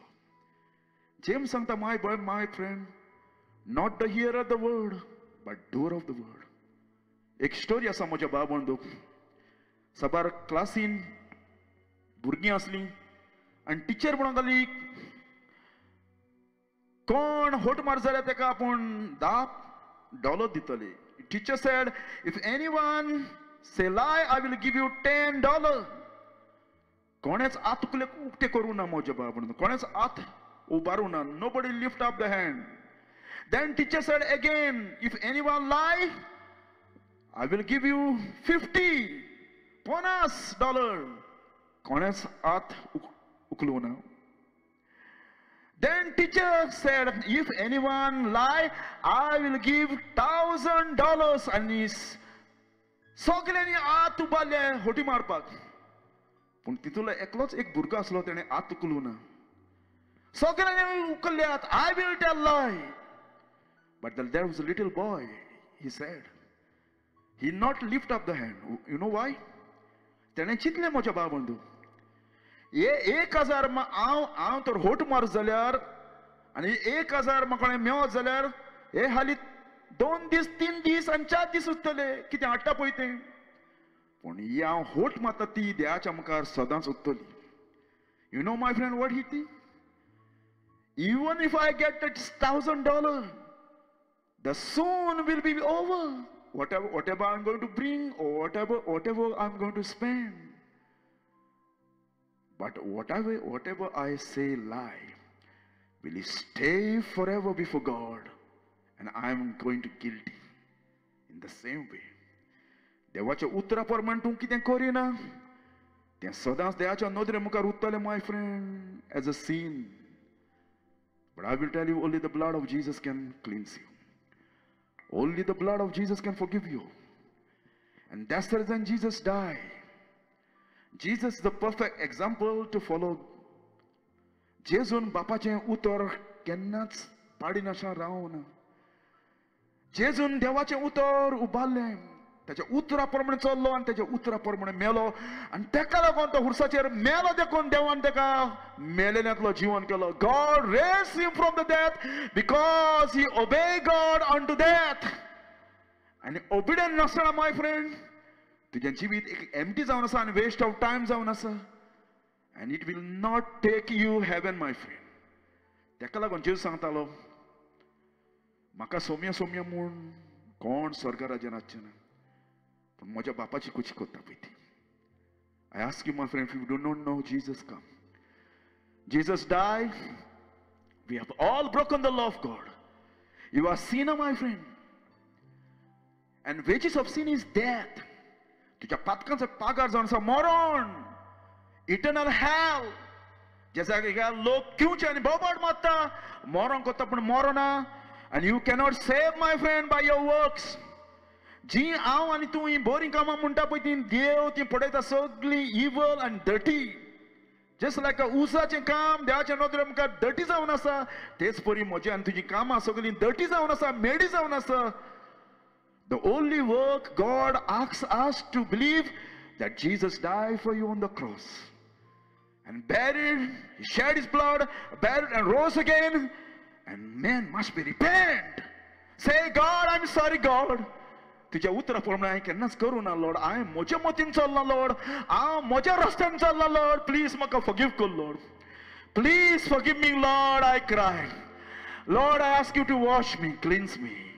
James सांगता, my boy, my friend, not the hearer of the word but doer of the word. एक स्टोरी आसा म्हज्या बाबंदू. साबार क्लासीन भुरगीं आसलीं आनी टिचर म्हणूंक लागली, कोण होट मार जाल्यार ताका आपूण $10 दितली. Teacher said, if anyone say lie, I will give you $10. कोणेच हात उक्ते करूं ना म्हज्या बाबा, कोणेच हात उबारूं ना. Nobody lift up the hand. Then teacher said again, if anyone lie, I will give you $50. कोणेच हात उखलूं ना. Then teacher said, if anyone lie, I will give $1,000. आनी सगल्यांनी हात उबारले होटी मारपाक. पूण तितूंतलो एकलोच एक भुरगो आसलो, तेणें हात उखलूं ना. सगल्यांनी उखल्ले हात, I will tell lie. But there was a little boy, he said, he not lift up the hand. You know why? तेणें चिंतलें म्हज्या बाबंदू, हे 1000 हांव हांव तर होट मार जाल्यार आनी 1000 म्हाका मेवत जाल्यार हे हालीं 2 दीस 3 दीस आनी 4 दीस उरतले, कितें हाडटा पळय तें. पूण ही हांव होट मारता ती देवाच्या मुखार सदांच उरतली. You know my friend what he think? Even if I get that $1,000, the soon will be over. Whatever I am going to bring or whatever I am going to spend. But whatever I say lie will stay forever before God, and I am going to guilty. In the same way, देवाच्या उतरा प्रमाण तूं कितें करिना तें सदांच देवाच्या नदरे मुखार उरतलें, my friend, as a sin. But I will tell you, only the blood of Jesus can cleanse you. Only the blood of Jesus can forgive you. And that's the reason Jesus died. Jesus is the perfect example to follow. जेजून बापाचें उतर केन्नाच पाडिनाशा रावना. जेजून देवाचें उतर उबारलें, ताच्या उतरा प्रमाणे चल्लो आनी ताच्या उतरा प्रमाणे मेलो. आनी ताका लागून तो हुरसाचेर मेलो देखून देवान ताका मेलेल्यांतलो जिवन केलो. God raised him from the death because he obeyed God unto death. आनी obedient नासतना, my friend, तुजें जिवीत एक एम्प्टी जावन आसा आनी वेस्ट ऑफ टायम जावन आसा. And it will not take you heaven, my friend. ताका लागून जेजू सांगतालो, म्हाका सोम्या सोम्या म्हूण कोण स्वर्ग राज्यान आसचें ना, पूण म्हज्या बापाची कुशी करता पळय ती. I ask you, my friend, if you do not know Jesus, come. Jesus died. We have all broken the law of God. You are sinner, my friend. And wages of sin is death. तुझ्या पातकांचो पागार जावन आसा मरण, eternal हॅल. Jeddah लोक क्यूचे आनी बोबाट मारता, मरण करता पूण मरना. And you cannot save, my friend, by your works. जी हांव आनी तूं हीं बरीं कामां म्हणटा पळय ती देव ती पळयता सगळीं इवल आनी डर्टी. जस्ट लायक उसाचें काम देवाच्या नदरे मुखार डर्टी जावन आसा, तेच परी म्हजें आनी तुजीं कामां सगळीं डर्टी जावन आसा, मेडी जावन आसा. The only work God asks us to believe that Jesus died for you on the cross and buried, he shed his blood, buried and rose again. And man must be repent. Say, God, I'm sorry, God. तुज्या उतरा प्रमाणे हांवें केन्नाच करूं ना Lord. हांवें म्हज्या मतीन चल्ला लॉर्ड, हांव म्हज्या रस्त्यान चल्ला लॉर्ड. प्लीज म्हाका फॉरगिव कर Lord. Please forgive me Lord. I cry Lord, I ask you to wash me, cleanse me.